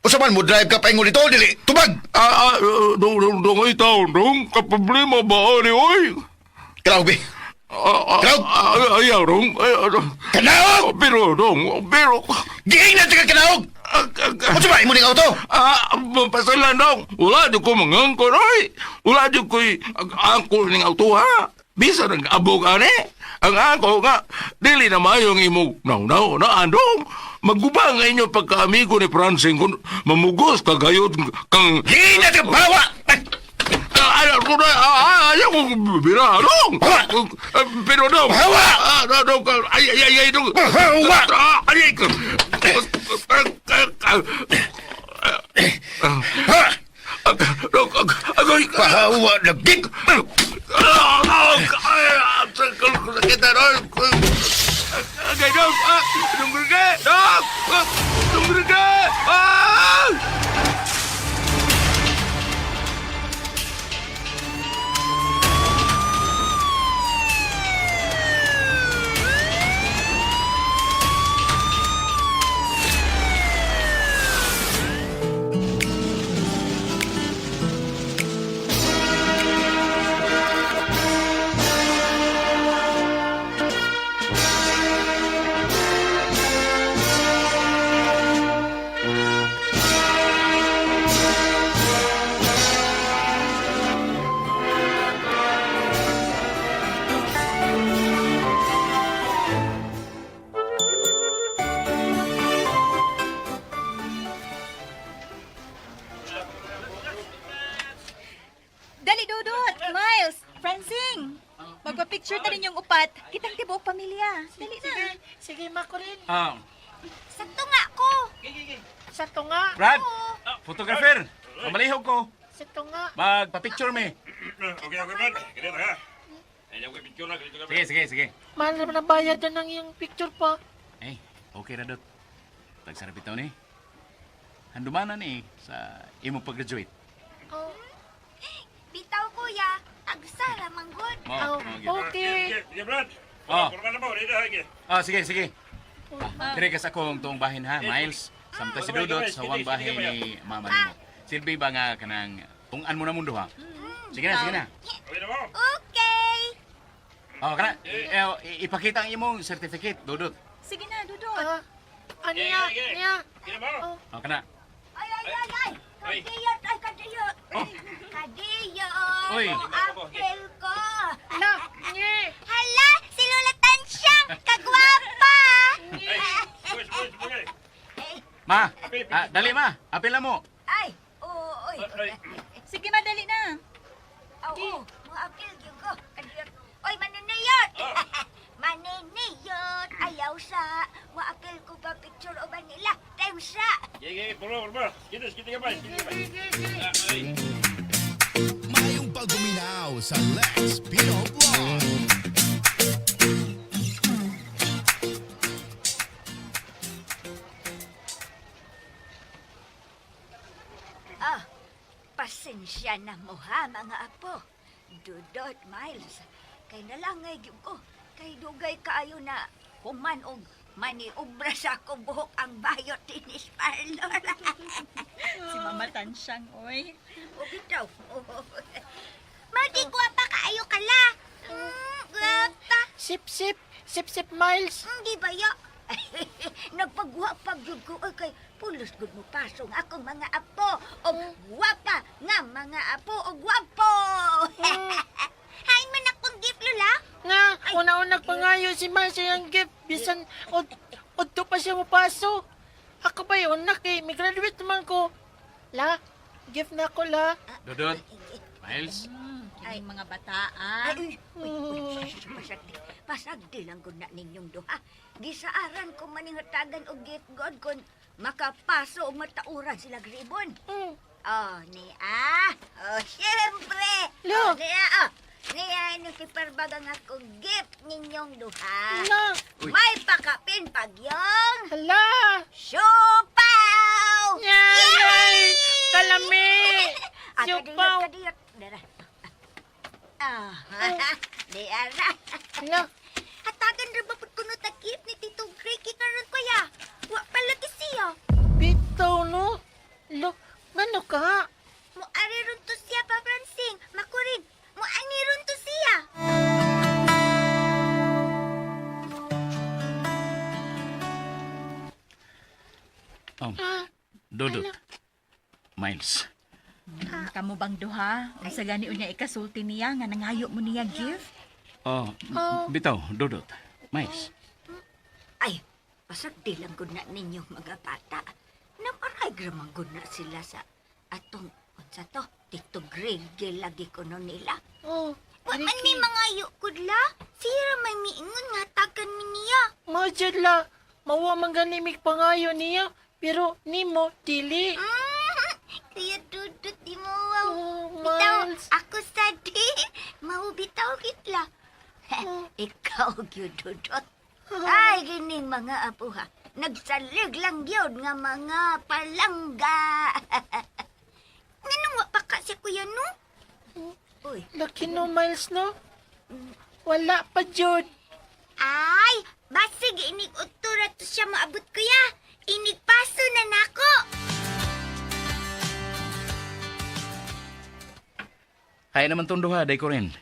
Usa man mo drive ka paingon dito, dili. Tubag! Ah, ah, dong, dong, dong, ay taon, dong, kaproblema ba, ani, oy? Kanaog, be. Ah, ah, Kanaog! ah, ayaw, dong, ay, ah, dong. Kanaog! Ah, pero, dong, pero, Giing na ka kanaog! ah, ah, ah, Unsa ba imo ning auto? ah, mapasalan, dong, wala di ko mangangkon, oy. Wala di ko'y angkol ning auto, ha? Bisa nag-abog, ani? Ang angko nga, dili na mayong imong naw-naw na andong. Maguba nga inyo pagkaamigo ni Francine kung mamugos kagayod kang... Giing na ka bawa! Ay, Ah, ano ko na, ah, ah, ayaw ko bira, dong! Bawa! Ah, pero dong! Bawa! Ah, ah, dong, ah, ay, ay, ay, ay, dong! Bawa! Ah, ay, ay, ah, ah, ah, Ha! ah, dong, ah, agoy! Bawa na gig! Ah, ah, ay, ah, sakit na, dong! Agay, dong! Ah, dong, dong! Ah, dong, ah! Magpa-picture ta ninyong upat. Kitang tibuok pamilya. Dali na. Sige, sige, Makurin. Ah, Sa tunga ko. Sa tunga. Brad, photographer, mamalihog ko. Sa tunga. Magpa-picture me. Okay, okay, Brad. Ganito ha. Sige, sige, sige. Mahal naman ang bayad na ng iyong picture pa. Eh, okay ra dot. Tagsarap itaw ni. Handumanan ni sa imong pag-graduate. Oh, Bitaw kuya, agsara manggod. Mo, oh, mo, gyud. okay. Sige, Brad. Oh. Porma na mo, dito ha. Ah, sige, sige. Ah, dire ka sa akong tuong bahin ha, Miles. Samtang si Dudot sa uwang bahin ni mama nimo. Silbi ba nga kanang tungan mo na mundo ha? Sige na, sige na. Okay na mo. Okay. Oh, kana eh, ipakita ang imong certificate, Dudot. Sige na, Dudot. Ah, ano niya? Niya. Sige na mo. Oh, Oh, kana. Ay, ay, ay, ay. Kadiyot, ay, kadiyot. Kadiyot. Oy. Apel ko. la, nye. Hala, si Lola Tansyang. Kagwapa. Push, push, push. Ma, ah, dali ma. Apil na mo. Ay, oo, oy. Sige, madali na. Oo, mga apel gyud ko. Kadiyot. Oy, maniniyot. Maniniyot. Ayaw sa. Mga apel ko pa picture o nila. Time sa. Sige, porma, porma. Sige, sige, sige, sige. Sige, sige. Mayong pagbuminaw sa Lex Pino Vlog. Ah, pasensya na mo ha, mga apo. Dudot, Miles. Kay nalangay gyud ko. Kay dugay kaayo na human og maniobra sa akong buhok ang bayot tinis parlor. Si Mama Tansyang, oy. o bitaw. Madi gwapa kaayo kala. Gwapa. Sip, sip. Sip, sip, Miles. Hindi ba ya? Nagpagwapa gyud ko oy, kay pulos gud mo pasong akong mga apo og gwapa nga mga apo og gwapo. Hain man akong gift lula. Nga, una-una pangayo si Miles sa iyang gift. Bisan, od, odto pa siya mupaso. Ako ba yun, nak eh. May graduate naman ko. La, gift na ako, la. Dudot. Miles. Ay, mga bataan. Ay, uy, uy, uy, pasagdi, pasagdi lang gud na ninyong duha. Gisaaran ko maninghatagan og gift god kon makapaso og matauran sila ribon. Oh, ni ah. Oh, siyempre. Lo. Oh, ni ah. Oh. Ni ah, no si Parbagang akong gift ninyong duha. La, May pakapin pagyong hala. siopaw! Yay! Kalami! Ah, Siopaw! kadiyot, kadiyot. Dara. Ah, di ara. Hala, Hatagan ra ba pud kuno ta gift ni Tito Greg karon kuya? Wa pa lagi siya. bitaw no. Lo, ngano ka? Mo ari ron to siya pa Francing. Makurin. Mo ani ron to siya. Oh, Dudot. Miles. Kamo bang duha? Unsa gani unya ikasulti niya nga nangayo mo niya gift? Oh, bitaw, Dudot. Miles. Ay, pasagdi lang gud na ninyo mga bata. Naparay man gud na sila sa atong unsa to? Tito Greg lagi kuno nila. Oh, Wa man mi mga kudla. Siya may miingon nga tagan mi niya. Mao jud la. Mawa man gani mig pangayo niya, pero nimo dili. Kuya Dudut, di mo wow. Oh, Bitaw, Miles. ako sa di. Mau bitaw kitla. Ikaw, gyud Dudut. Ay, gining mga apo ha. Nagsalig lang gyud nga mga palangga. Nganong wa pa ka si Kuya no? Uy. Laki no, Miles no. Wala pa jud. Ay, basig inig utura to siya maabot kuya. Inig paso na nako. Kaya naman tong duha, day ko rin.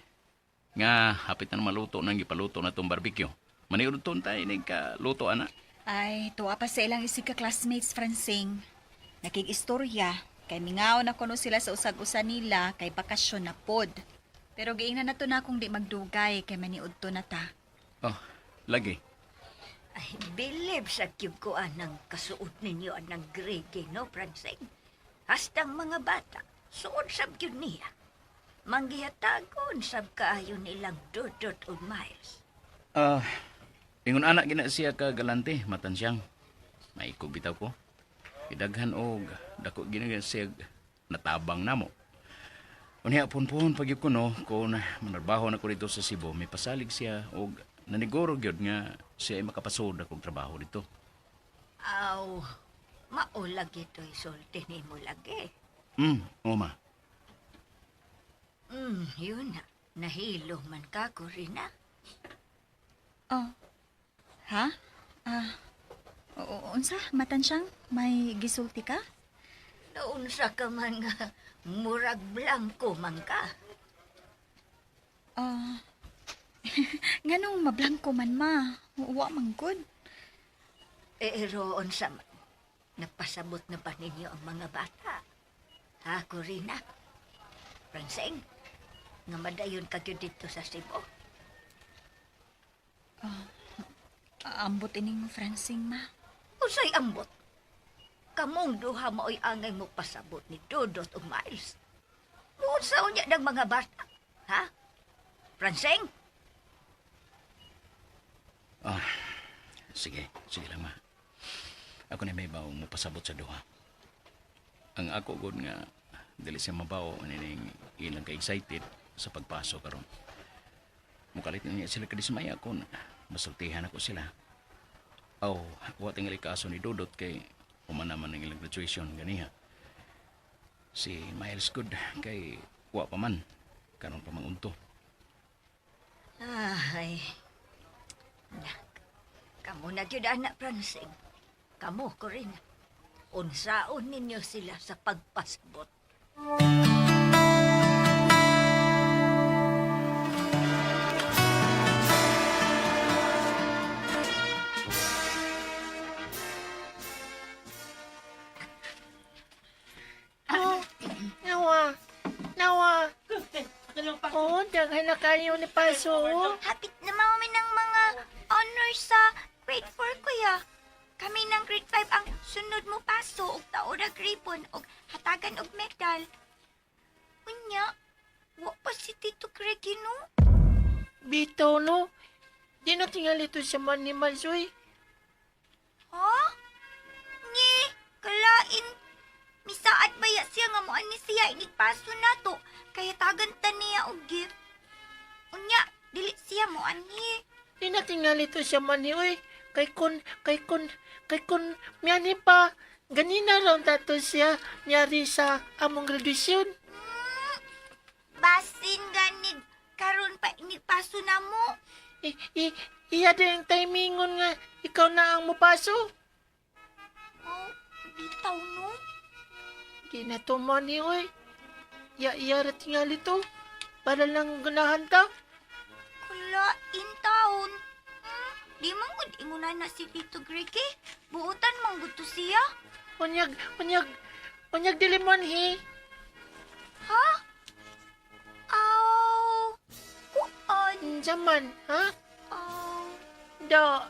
Nga, hapit na maluto nang gipaluto na tong barbecue. Maniud ton tayo inig ka luto, ana. Ay, tuwa pa sa ilang isig ka classmates, Francing. Nakig-istorya, kay mingaw na kuno sila sa usag-usa nila kay bakasyon na pod. Pero giingnan na to na kung di magdugay kay maniud to na ta. Oh, lagi. Ay, believe sa kyug ko anang kasuot ninyo anang grege, no, Francine? Hastang mga bata, suot sa gyud niya. Manggihatagon sab kaayo nilang Dudot ug Miles. Ah, ingon anak gina siya ka galante matan siyang. Maikog bitaw ko. Idaghan og dako gina siya natabang namo. Unya punpun pag ko no kung manarbaho na ko dito sa Cebu, may pasalig siya og naniguro gyud nga siya ay makapasod akong trabaho dito. Aw, maulag ito'y sulti nimo lagi. Oma. Yun na. Nahilo man ka, Corina. Oh. Ha? Ah. Unsa? Matansyang? May gisulti ka? Naunsa ka man nga murag blanko man ka. Ah. Nganong mablangko man ma. Wa man gud. Pero unsa man, napasabot na ba ninyo ang mga bata? Ha, Corina? Francing, nga madayon ka gyud dito sa Cebu. Ambot ining Francing ma. Usay ambot. Kamong duha maoy angay mo pasabot ni Dodot ug Miles. Unsa unya ng mga bata? Ha? Francing? Ah, sige, sige lang ma. Ako na may bawo mo pasabot sa duha. Ang ako gud nga dili siya mabawo nining ilang ka excited sa pagpasok karon. Mukalit niya sila kadismaya kon masultihan ako sila. Aw, wa tingali kaso ni Dodot kay human naman ang ilang graduation ganiha. Si Miles good kay wa pa man karon pa mangunto. Ay. Nak, kamo na gyud anak Francing. Kamo Corina. Unsaon ninyo sila sa pagpasabot. Oh, nawa. Nawa. Oh, daghan na kayo ni Paso. Oh. Hapit na mami ng mga honors sa grade 4 kuya. Kami ng grade 5 ang sunod mo paso og taod ag ribbon og hatagan og medal. Unya, wa pa si Tito Greg no? Bitaw no. Di na tingali to sa man ni Miles, uy. Ha? Ngi, kalain. Misaad baya siya nga mo ani siya inigpaso nato kaya tagan ta niya og gift. Unya, dili siya mo ani. Di na tingali to siya man ni, uy. Kay kun, kay kun, kay kun, miyani pa. Ganina lang tato siya niyari sa among graduation. Basin ganig karon pa inigpaso na mo. I, i, iya din ang timingon nga ikaw na ang mupaso. Oh, bitaw no. Di na to man ni, uy. Ya, iya ra tingali to. Para lang ganahan ta. Kalain taon. Di man gud inguna na si Tito Greg eh. Buutan man gud to siya. Unyag, unyag, unyag dili man hi. Ha? Aw. Kuan. Unsa man, ha? Aw. Da,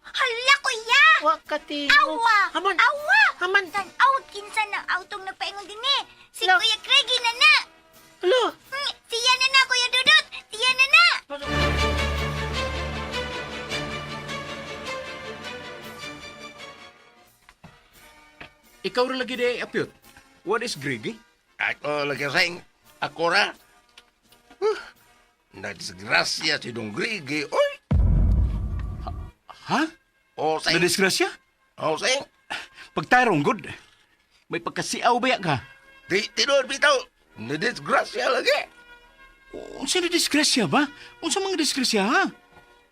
Hala kuya! wa ka tingo. Awa! Haman, Awa! haman. Tan-aw kinsa ng autong nagpaingon din eh. Si Lo. Kuya Craigie na na. Alo, Siya na na, Kuya Dudut! Siya na na! Ikaw ra lagi di apyot. What is Greg eh? Ako lagi sing. Ako ra. Nadisgrasya si Dong Grigi. Oy! Ha? O sing. Nadisgrasya? O sing. Pagtarong good. May pagkasiaw ba ya ka? Di tinuod bitaw. Nadisgrasya lagi. Unsa na disgrasya ba? Unsa mga disgrasya ha?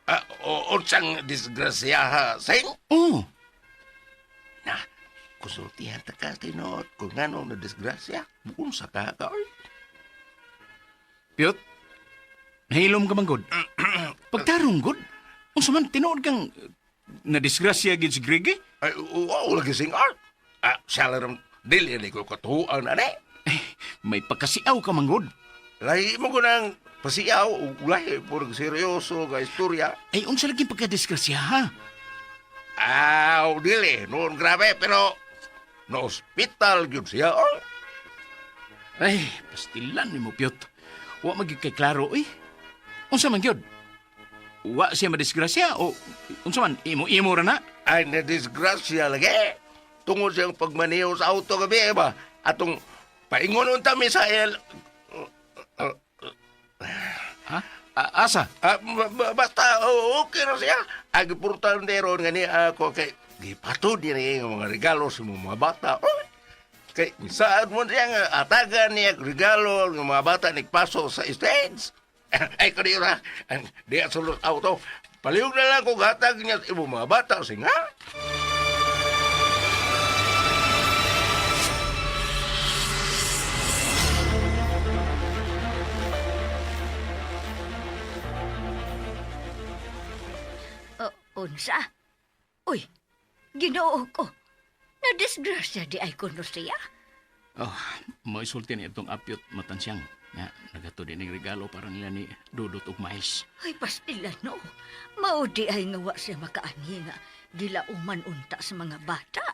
Ah, o unsang disgrasya ha, sing? Oh, Na, konsultihan ta ka tinuod kung ngano na disgrasya. Unsa ka ka, oy. Piyot. Nahilom ka man good. Pagtarong good. Unsa man tinuod kang nadisgrasya gid si Greg eh? Ay, oo, lagi sing art. Ah, siya lang dili ni ko katuan ane. Eh, may pagkasiaw ka man good. Lahi mo ko ng pasiyaw, ug lahi puro seryoso nga istorya. Ay unsa lagi pagkadisgrasya ha? Aw, dili, noon grabe, pero no hospital gyud siya, oh. Ay, pastilan ni mo, Piyot. Wa magyud kay klaro eh. Unsa man gyud? Wa siya madisgrasya o unsa man imo-imo ra na? Ay, na-disgrasya lagi. Tungod siyang pagmaniho sa auto gabi, eh, ba? Atong paingon unta mi sa el... Ha? Asa? Ah, basta, okay ra siya. Ang importante ron nga ni ako kay gipatod ni nga mga regalo sa mga bata. Oh, kay saan mo siya nga atagan niya ang regalo ng mga bata nagpaso sa stage. Ay, kani ra. Di sulod auto. Palihog na lang kung hatag niya sa imong mga bata. Singa. Unsa? Uy, ginoo ko. Nadisgrasya di ay kuno siya. Oh, maisulti ni itong apyot matansyang. Nga, nagato din ng regalo para nila ni Dudot ug Miles. Ay, pastila no. Mao di ay nga wa siya makaanhi nga gilauman unta sa mga bata.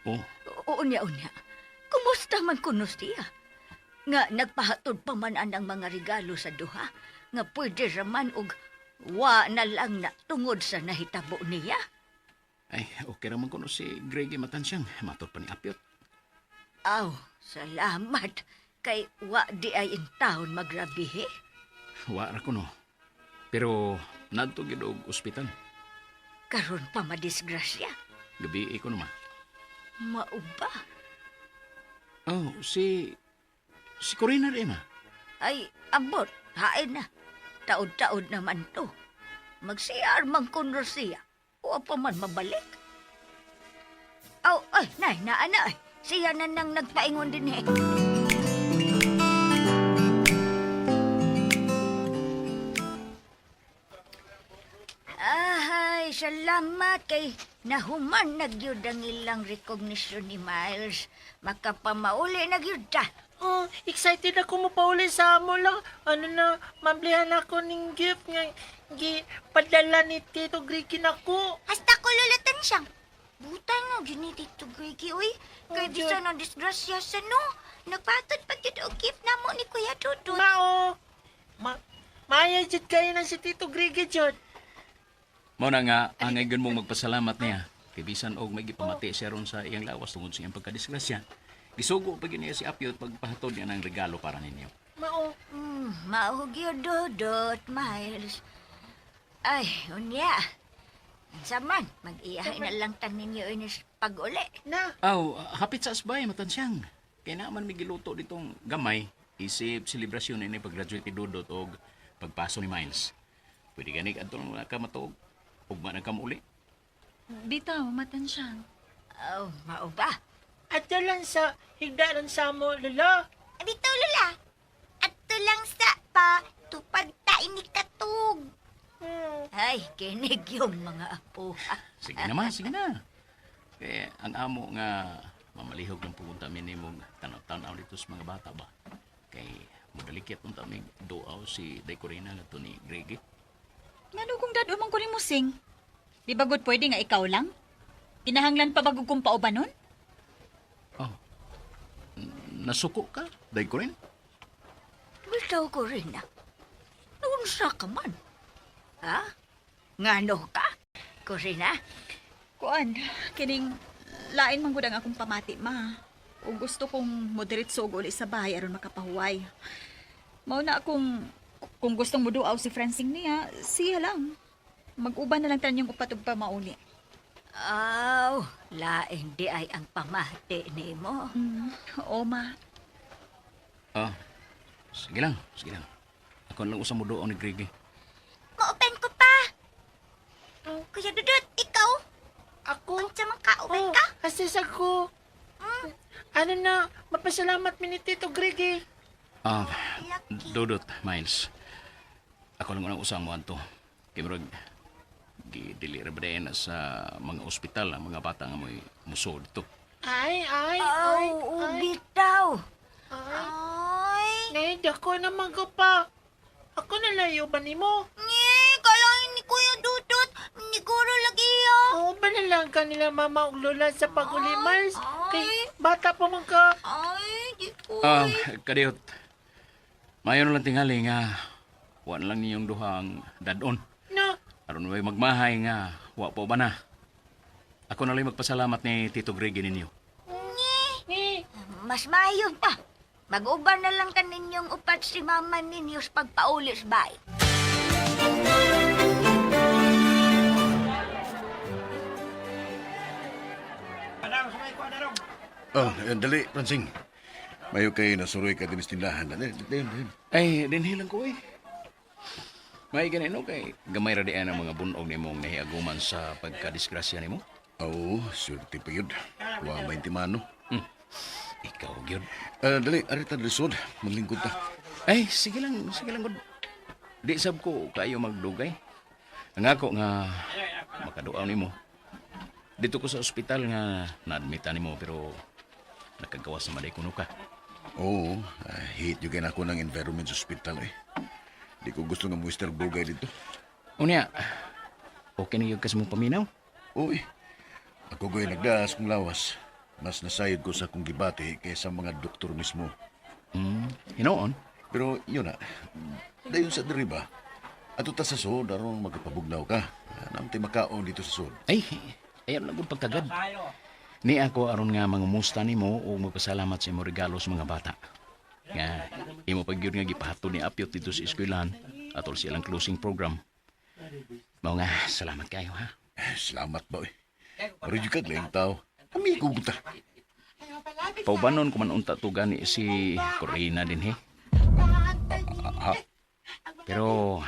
Oh, Unya, unya. Kumusta man kuno siya? Nga nagpahatod pa man anang mga regalo sa duha. Nga pwede raman og wa na lang na tungod sa nahitabo niya. ay, okay raman kuno si Greggy Matansyang. Matod pa ni Apyot. Aw, salamat. Kay wa di ay intahon magrabihe. Wa ra kuno. Pero nadto gid og ospital. Karon pa madisgrasya. Gabi ko naman. Mauba. Oh, si Corina rin ma. Ay, abot, hain na. Taod-taod naman to. Mag-CR man kuno siya. Wa pa man mabalik. Aw, ay, nay, naa na. Ay. Siya na nang nagpaingon din eh. Ahay, salamat kay nahuman na gyud ang ilang recognition ni Miles. Makapamauli na gyud ta. Oh, excited ako mapauli sa amo lang. Ano na, mablihan ako ning gift nga gi padala ni Tito Griggy nako. Hasta ko lulatan siyang. Butay nga, yun ni Tito Greggy, uy. Kay Oh, bisan ang disgrasya sa no. Nagpatod pa yun og gift na mo ni Kuya Dudut. Mao. Ma Maya jud kayo na si Tito Griggy jud. Mao na nga angay gyud mong magpasalamat niya. Kay bisan og may gipamati siya ron sa iyang lawas tungod sa iyang pagkadisgrasya. Gisugo pa gyud niya si Apyot pagpahatod niya ng regalo para ninyo. Mao. Mao gyud Dudut, Miles. Ay, unya. Unsa man, mag-iyahay na lang tan ninyo inis pag-uli. Na. Aw, hapit sa asbay matansyang. Kay naman may giluto ditong gamay isip selebrasyon ini pag-graduate ni Dudot og pagpaso ni Miles. Pwede gani adto na ka matuog. Ugma na ka uli. Bitaw, matansyang. Aw, mao ba? Adto lang sa higdaran sa amo, Lola. Bitaw, Lola. Ato lang sa pa, tupag ta ini katug. Ay, kinig yung mga apo. Sige na ma, sige na. Kaya ang amo nga mamalihog ng pupunta mi nimong tanaw-tanaw dito sa mga bata ba. Kay mudalikit unta mi duaw si Day Corina ngadto ni Greggy. Ngano kung dad umang kuning musing? Di ba good pwede nga ikaw lang? Kinahanglan pa bago kong paubanon? Oh. Nasuko ka, Day Corina? Bitaw ko rin na. Unsa ka man? Ha? Ngano ka? Corina? Kuan, kining lain man gud ang akong pamati, ma. O gusto kong moderate og uli sa bahay aron makapahuway. Mao na akong kung gustong muduaw si Francine niya, siya lang. Mag-uban na lang tanyong upat og pamauli. Aw, lain di ay ang pamati nimo. Oo, ma. Ah. Sige lang, sige lang. Ako na lang usang mo duaw ni Greggy. Ma-open ko pa. Kuya Dudut, ikaw? Ako. Unsa man ka, open Oh, ka? asis ako. Ano na, mapasalamat mi ni Tito Griggy. Ah, Lucky. Dudot, Miles. Ako lang unang usang mo anto. Kay murag gidili ra ba diay na sa mga ospital ang mga bata nga mo'y muso dito. Ay, ay, Aw, ay, ay. bitaw. Ay, Ay, nay, dako naman ko pa. Ako nalayo ba nimo? nye, kalain ni Kuya Dudut. Niguro lagi ya. Oo ba na lang kanila mama ug lola sa pag-uli, Miles? Kay ay. bata pa man ka. Ay, di ko. Ah, kadiyot. Mayo na lang tingali nga wa na lang ninyong duha ang dadon. No. Aron way magmahay nga wa pa ba na. Ako na lang magpasalamat ni Tito Greg ninyo. Ni. Mas maayo pa. Mag-uban na lang kaninyong upat si mama ninyo sa pagpauli sa bahay. Oh, dali, Pransing. Mayo kay nasuroy ka din sa tindahan. Dali, dali, dali. Ay, dinhi lang ko eh. May ganino kay gamay ra di ang mga bunog nimong nahiaguman sa pagkadisgrasya nimo. Oo, swerte pa yun. Wa may timano. Ikaw gyud. Dali, arita lisod. Maglingkod ta. Ay, sige lang gud. Di sab ko kayo magdugay. Ang ako nga makaduaw nimo. Dito ko sa ospital nga naadmitan nimo pero nakagawas na maday kuno ka. Oo, hate yung ako ng environment sa ospital eh. Di ko gusto nga muister dugay dito. Unya, okay na yun kasi mong paminaw. Uy, ako ko'y nagdaas kong lawas. Mas nasayod ko sa akong gibati kaysa mga doktor mismo. Hinoon. Pero yun na, dayon sa diri ba? Ato ta sa sud, aron magpabugnaw ka. Namti makaon dito sa sud. Ay, ayaw na gud pagtagad. Ni ako aron nga mangumusta nimo ug magpasalamat sa imo regalo sa mga bata. Nga imo pag gyud nga gipahatod ni Apyot dito sa eskwelahan atol sa ilang closing program. Mao nga salamat kayo ha. Eh, salamat ba, eh. Maridyo ka, laing tao. Amigo ko ta. Paubanon ko man unta to gani si Corina din he. Pero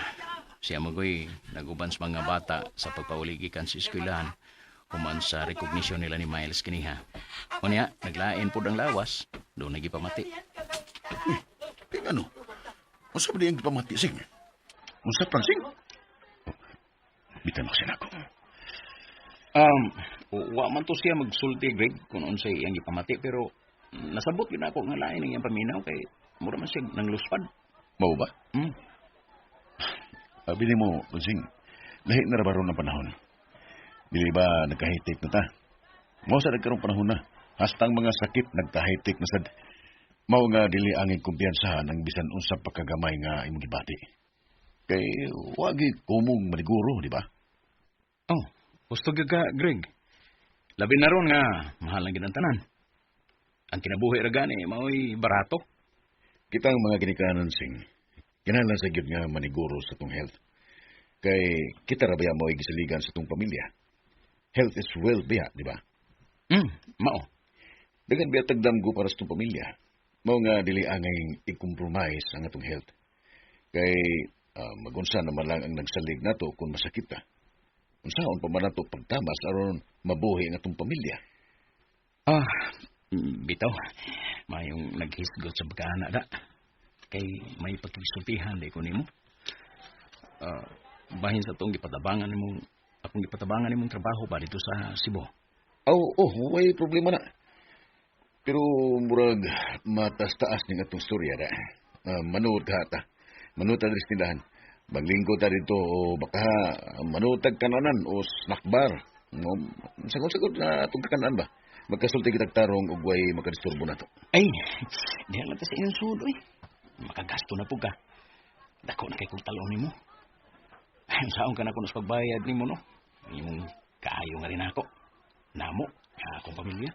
siya magoy naguban sa mga bata sa pagpauligi kan sa eskwelahan human sa recognition nila ni Miles kiniha. Unya, naglain pod ang lawas, doon nagipamati. Kaya ano? Unsa ba diyang pamati, Sing? Unsa, Pransing? Oh, bitan mo siya nako. Wa man to siya magsulti Greg kung unsay iyang gipamati pero nasabot yun ako nga lain ang iyang paminaw kay mura man siya nang luspad. Mao ba? Mm. Abi nimo, Pransing, lahi na ra ba ron ang panahon? Dili ba nagka-high-tech na ta? Mao sa nagkarong panahon na. Hastang mga sakit nagka-high-tech na sad. Mao nga dili angin kumpiyansahan ang bisan unsa pagkagamay nga imong gibati. Kay wagi kumong maniguro, di ba? Oh, gusto gyud ka Greg. Labi na ron nga mahal ang tanan. Ang kinabuhi ra gani mao'y barato. Kitang mga ginikanan sing, kinahanglan sa gyud nga maniguro sa tong health. Kay kita ra baya mo'y gisaligan sa tong pamilya. Health is wealth biya, di ba? Mao. Dagan biya tagdamgo para sa tong pamilya. Mao nga dili angay i-compromise ang atong health. Kay magunsa naman lang ang nagsalig nato kung masakit ta. Unsaon pa man nato pagtamas aron mabuhi ang atong pamilya. Ah, bitaw. Mayong naghisgot sa pagkaana da. Kay may pagkisultihan di ko nimo. Ah, bahin sa tong gipatabangan nimong akong gipatabangan nimong trabaho ba dito sa Cebu. Oh, oh, way problema na. Pero murag matas-taas ning atong storya da. Manood ka ta. Manood ta diri sa tindahan. Maglingkod ta dito o baka manood tag kananan o snack bar. No, sagot-sagot na atong kakanan ba? Magkasulti kitag tarong og way makadisturbo nato. Ay, diha lang ta sa inyong sud oy. Makagasto na po ka. Dako na kay kong talon nimo. Ay, saon ka na kuno sa pagbayad nimo no? Imong kaayo nga rin ako. Namo, nga akong pamilya.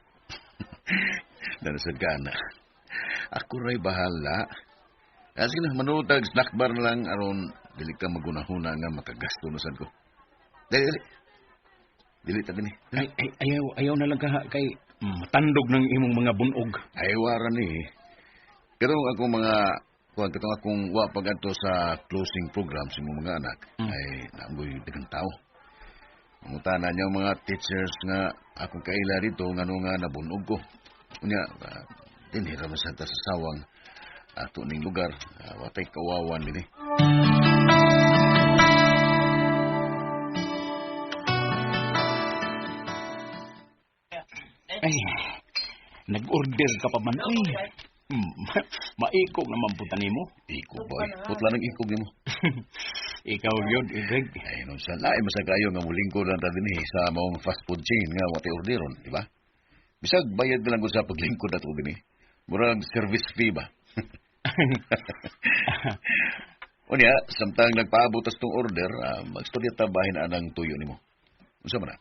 Danasad ka na. Ako ray bahala. Sige na, manood tag snack bar na lang aron dili ka magunahuna nga makagasto na sad ko. Dili, dili. Dili ta dinhi. Ay, ay, ayaw, ayaw na lang ka kay matandog ng imong mga bunog. Ay, wara ni. Pero akong mga kuan katong akong wa pag-adto sa closing program sa imong mga anak ay naamgoy daghang tao. Mangutana niya ang mga teachers nga akong kaila dito ngano nga nabunog ko. Unya, dinhi ra man sa sawang ato ning lugar, watay kawawan dinhi. Ay, nag-order ka pa man oy. Maikog naman po nimo. Ikog ba? Putla ng ikog nimo. Ikaw yun, Greg. Ay, nun sa lain masakayo nga mulingkod lang ta dinhi sa maong fast food chain nga watay orderon, di ba? Bisag bayad na lang ko sa paglingkod ato dinhi. Murag service fee ba? Unya, samtang nagpaabot tas tong order, magstorya ta bahin anang tuyo nimo. Unsa man na?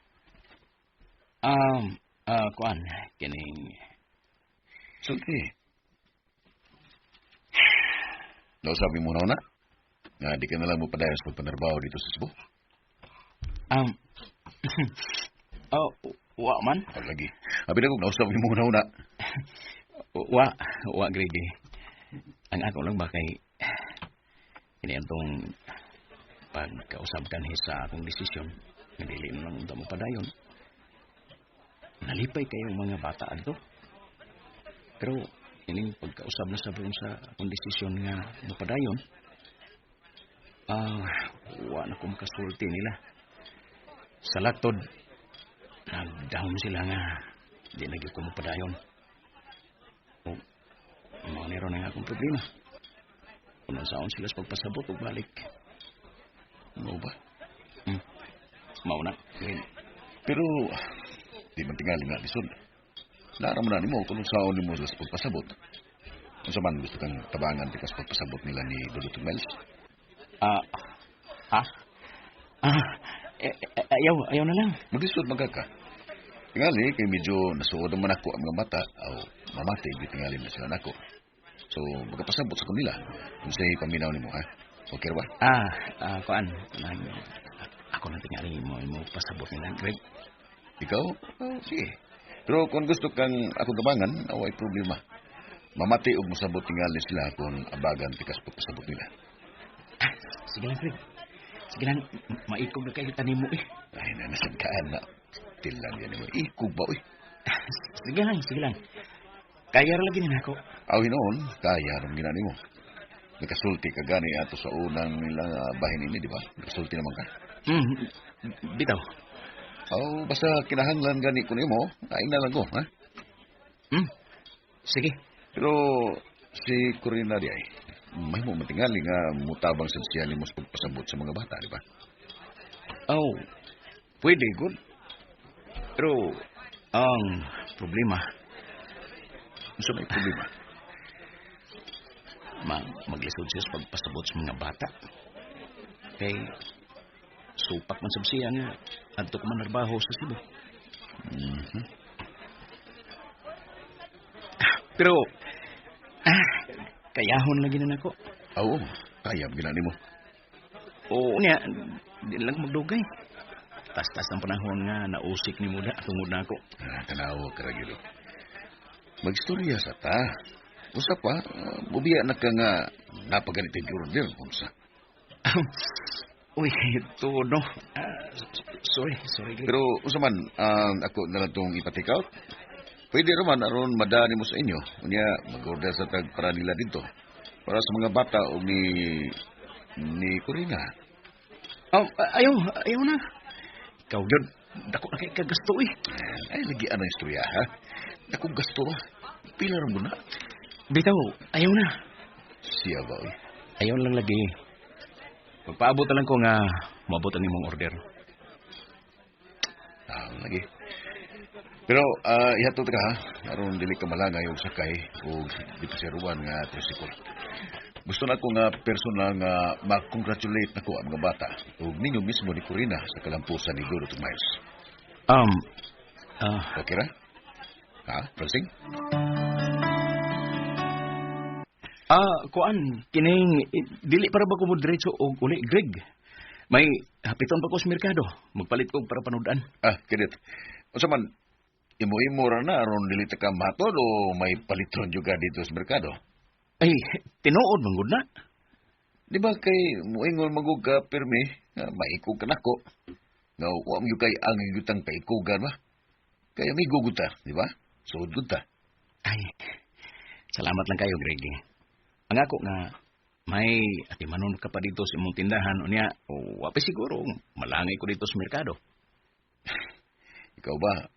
Kuan, kining Sulti. Nausabi mo na nga di ka na lang mo padayon sa pagpanarbaho dito sa Cebu. Um, oh, wa man. Oh, lagi. Abi na kung nausabi mo na. Wa, wa, Greg. Ang ako lang ba kay kini atong pagkausab kanhi sa akong desisyon nga dili na lang unta mo padayon. Nalipay kayong mga bata adto. Pero ining pagkausab na sa ron sa akong desisyon nga mopadayon, wa na ko makasulti nila. Sa latod, nagdahom sila nga di na gyud ko mopadayon. O, mao ni ron ang akong problema. Kung saon sila sa pagpasabot og balik. Mao ba? Mao na. Greg. Pero, di man tingali nga lisod. Naara mo na nimo kung saon nimo sila sa pagpasabot. Unsa man gusto kang tabangan di ka sa pagpasabot nila ni Dudut Miles? Ha? Eh, eh, ayaw, ayaw na lang. Maglisod man ka. Tingali kay medyo nasuod naman ako ang mga mata o mamati gyud tingali na sila nako. So, magapasabot sa kanila kung sa'y paminaw nimo ha. Okay ra ba? Kuan, nang, ako na tingali mo, mo pasabot nila, Greg. Ikaw? Oh, sige. Pero kung gusto kang ako tabangan, away problema. Mamati og mosabot tingali sila kung abagan tikas pagpasabot nila. Sige lang, Greg. Sige lang, maikog na kayo tanimo eh. Ay, nanasagkaan na. Tilang yan mo. Ikog ba, uy? Sige lang, sige lang. Kaya ra lagi nako. Aw, hinoon, kaya ron gina nimo. Nakasulti ka gani ato sa unang nila bahin ini, di ba? Nakasulti naman ka. Bitaw. Aw, basta kinahanglan gani ko nimo, ay na lang ko, ha? Sige. Pero si Corina di ay, may mo matingali nga mutabang sa siya nimo sa pagpasabot sa mga bata, di ba? Oh, pwede, good. Pero, ang problema, Unsa may problema? Maglisod siya sa pagpasabot sa mga bata. Kay, supak man sab siya nga, adto ko man narbaho sa Cebu. Pero, kayahon lagi na nako. Oo, kaya gina nimo. Oo niya, di lang magdugay. Tas-tas ang panahon nga nausik ni Muda tungod na ako. Ah, tanawa ka ra gyud. Magstorya sa ta. Usa pa, mubiya na ka nga napaganit yung order unsa. Uy, tuod no. Sorry, sorry. Greg. Pero unsa man, ako na lang tong ipa-take out. Pwede raman aron madani mo sa inyo. Unya mag-order sa tag para nila dito. Para sa mga bata o ni Corina. Oh, ayaw, ayaw na. Ikaw yun, dako na kay kagasto eh. Ay, lagi anong istorya, ha? Akong gasto ba? Pila rin mo na. Bitaw, ayaw na. Siya ba, oy? Ayaw lang lagi. Magpaabot na lang ko nga maabot ang imong order. Ah, lagi. Pero, ihatod ka, ha? Aron dili ka malangay og sakay og dito sa ruwan nga tricycle. Gusto na ko nga personal nga ma-congratulate nako ang mga bata ug ninyo mismo ni Corina sa kalampusan ni Duro Miles. Okay ra? Ha, Francine? Kuan, kining dili para ba ko mo diretso og uli, Greg? May hapiton pa ko sa merkado. Magpalit ko para panudan. Ah, kinit. Unsa man, imo-imo ra na aron dili ta ka matod o may paliton juga dito sa merkado? Ay, tinuod man gud na. Di ba kay muingon magug ka pirmi, nga maikog ka nako. Nga wa mo kay ang yutang paikugan ba? Kay amigo gud ta, di ba? Suod gud ta. Ay, salamat lang kayo, Greg. Ang ako nga, may atimanon ka pa dito sa imong tindahan. Unya, wa pa siguro, malangay ko dito sa merkado. Ikaw ba,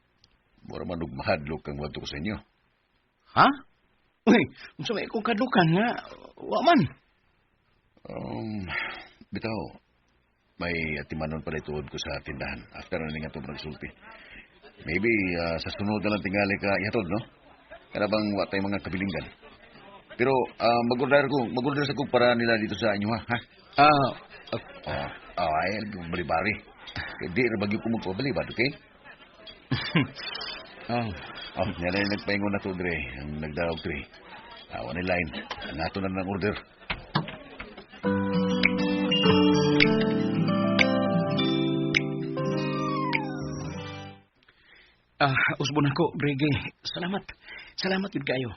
mura man og mahadlok kang wadto ko sa inyo. Ha? Uy, unsa may akong kadlukan nga, wa man. Bitaw, may atimanon pala ituod ko sa tindahan. After na nga ito nagsulti. Maybe sa sunod na lang tingali ka ihatod, no? Kana bang wa tay mga kabilinggan? Pero mag-order ko, mag-order sa ko para nila dito sa inyo ha. Ha? Ah, Oh, oh ay, balibari. Kay di ra bagyo ko magpabalibad, okay? oh. Oh, niya na yung nagpaingon na to, Dre. Ang nagdaog, Dre. Awa ni line. Ang ato na ng order. Ah, usbon ako, Greg. Salamat. Salamat gid kayo.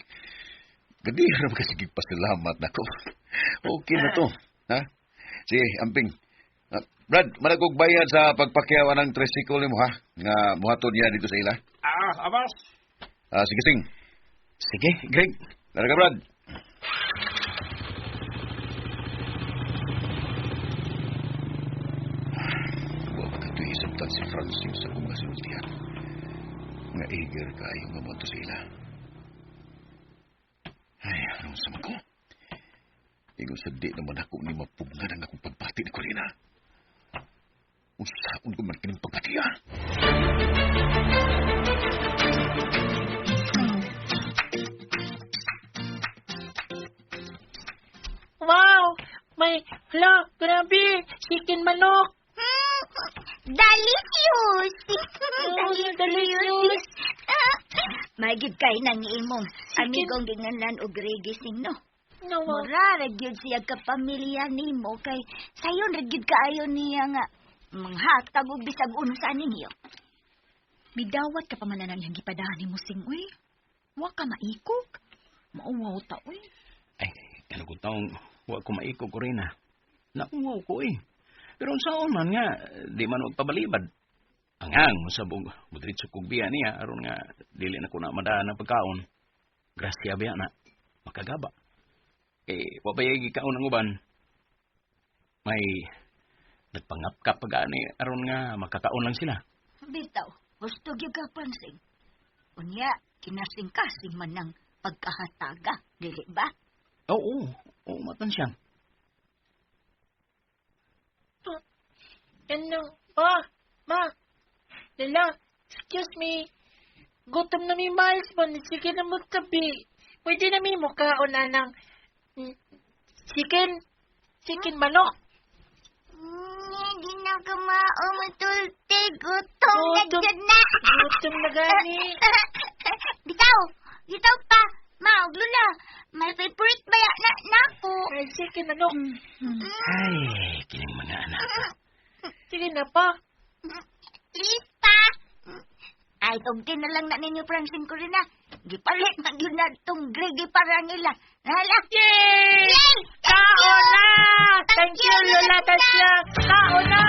Gadi, ra ba kasi pasalamat nako. Okay na to. Ha? Sige, amping. Ah, Brad, managog bayad sa pagpakyaw ng tricycle nimo ha? Nga muhatod niya dito sa ila. Ah, abas. Ah, sige, Sing. Sige, Greg. Lara ka, Brad. Wa ba kato'y isabtan si Francine sa kong kasultihan? Nga eager kaayo nga mo sa ila. Ay, anong sama ko? Ingon sa di naman ako ni mapugnan ang akong pagbati ni Corina. Unsaon ko man kining pagbati, ah? Wow! May, hala, grabe! Chicken manok! Delicious! Oh, delicious! Maigid kay nang imong amigong ginganan og regising no. No, wow. Mura ra gyud siya kapamilya nimo kay sayon ra gyud kaayo niya nga manghatag og bisag unsa ninyo. Midawat ka pa man na nang gipadahan ni Musing, uy. Wa ka maikog. Mauwaw ta, uy. Ay, kanugod taong wa ko maiko ko rin ah. Nauwaw ko eh. Pero unsaon man nga, di man magpabalibad. Angang, masabog, mudritso kog biya niya, aron nga, dili na ko na madaan ang pagkaon. Grasya biya na, makagaba. Eh, wa ba yay gikaon ang uban? May nagpangapkap pa gani, aron nga, makakaon lang sila. Bitaw, gusto gyud ka Francine. Unya kinasing-kasing man ng pagkahataga, dili ba? Oo, oo, matan siya. Ano? Pa! Ma! Lala! Excuse me! Gutom na mi Miles mo. Sige na mo tabi. Pwede na mi mukhaon anang chicken. Chicken manok. Hindi na kamao matulti. Gutom na Gutom. jud na. Gutom na gani. Bitaw! Bitaw pa! Ma, og lula. My favorite ba ya na nako? Ay, chicken manok. Ay, kining mga anak. Sige na pa. Please pa. Ay, tugti na lang na ninyo, Francine Corina. Gipalit man gyud na tong gregi para nila. Nahala. Yay! Yay! Thank Tao you! na! Thank you, Lola Tasla! Tao na!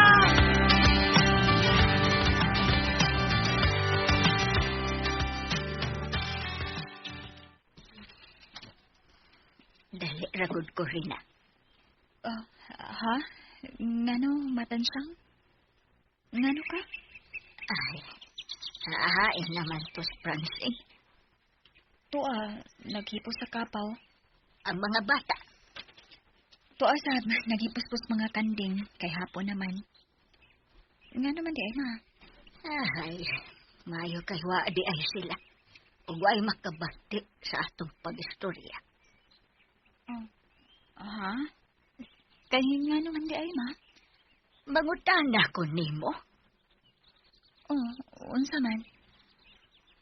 Dali ra gud Corina. Oh, ha? Ngano, matansyang? Ngano ka? Ay, aahain naman to si Francine. Tuwa, naghipos sa kapaw. Ang mga bata. Tuwa sa naghipuspos mga kanding, kay hapon naman. Ngano man di ay ma? Ay, mayo kay wa di ay sila. Ug way makabati sa atong pag-istorya. Ha? Kay ngano man di ay ma? Mangutana ko nimo. Oh, unsa man?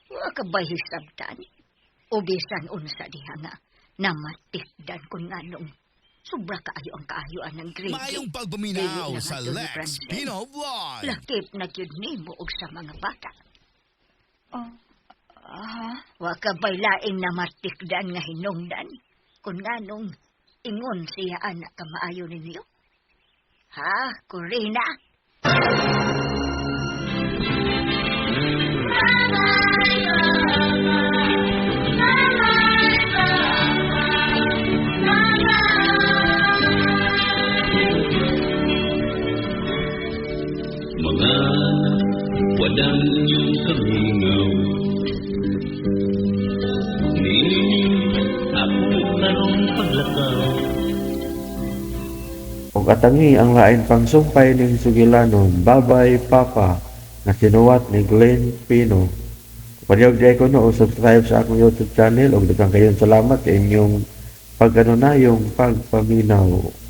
Wa ka ba hisabtan? O bisan unsa diha nga namatikdan kun nganong sobra kaayo ang kaayuan ng grade. Maayong pagpaminaw Dili na sa nga to ni Lex Francine. Pino Vlog. Lakip na gyud nimo og sa mga bata. Oh, ha? Wa ka ba'y laing namatikdan nga hinungdan kun nganong ingon siya anak ka maayo ninyo? Ha, Corina? Mga wadang inyong kamingaw Nininyo ako karong paglakaw. Ug atangi ang lain pang sumpay ning sugilanon, Babay Papa, nga sinuwat ni Glenn Pino. Panyog di ko no, o subscribe sa akong YouTube channel ug daghang kayong salamat sa inyong Pag ano na, yung pagpaminaw.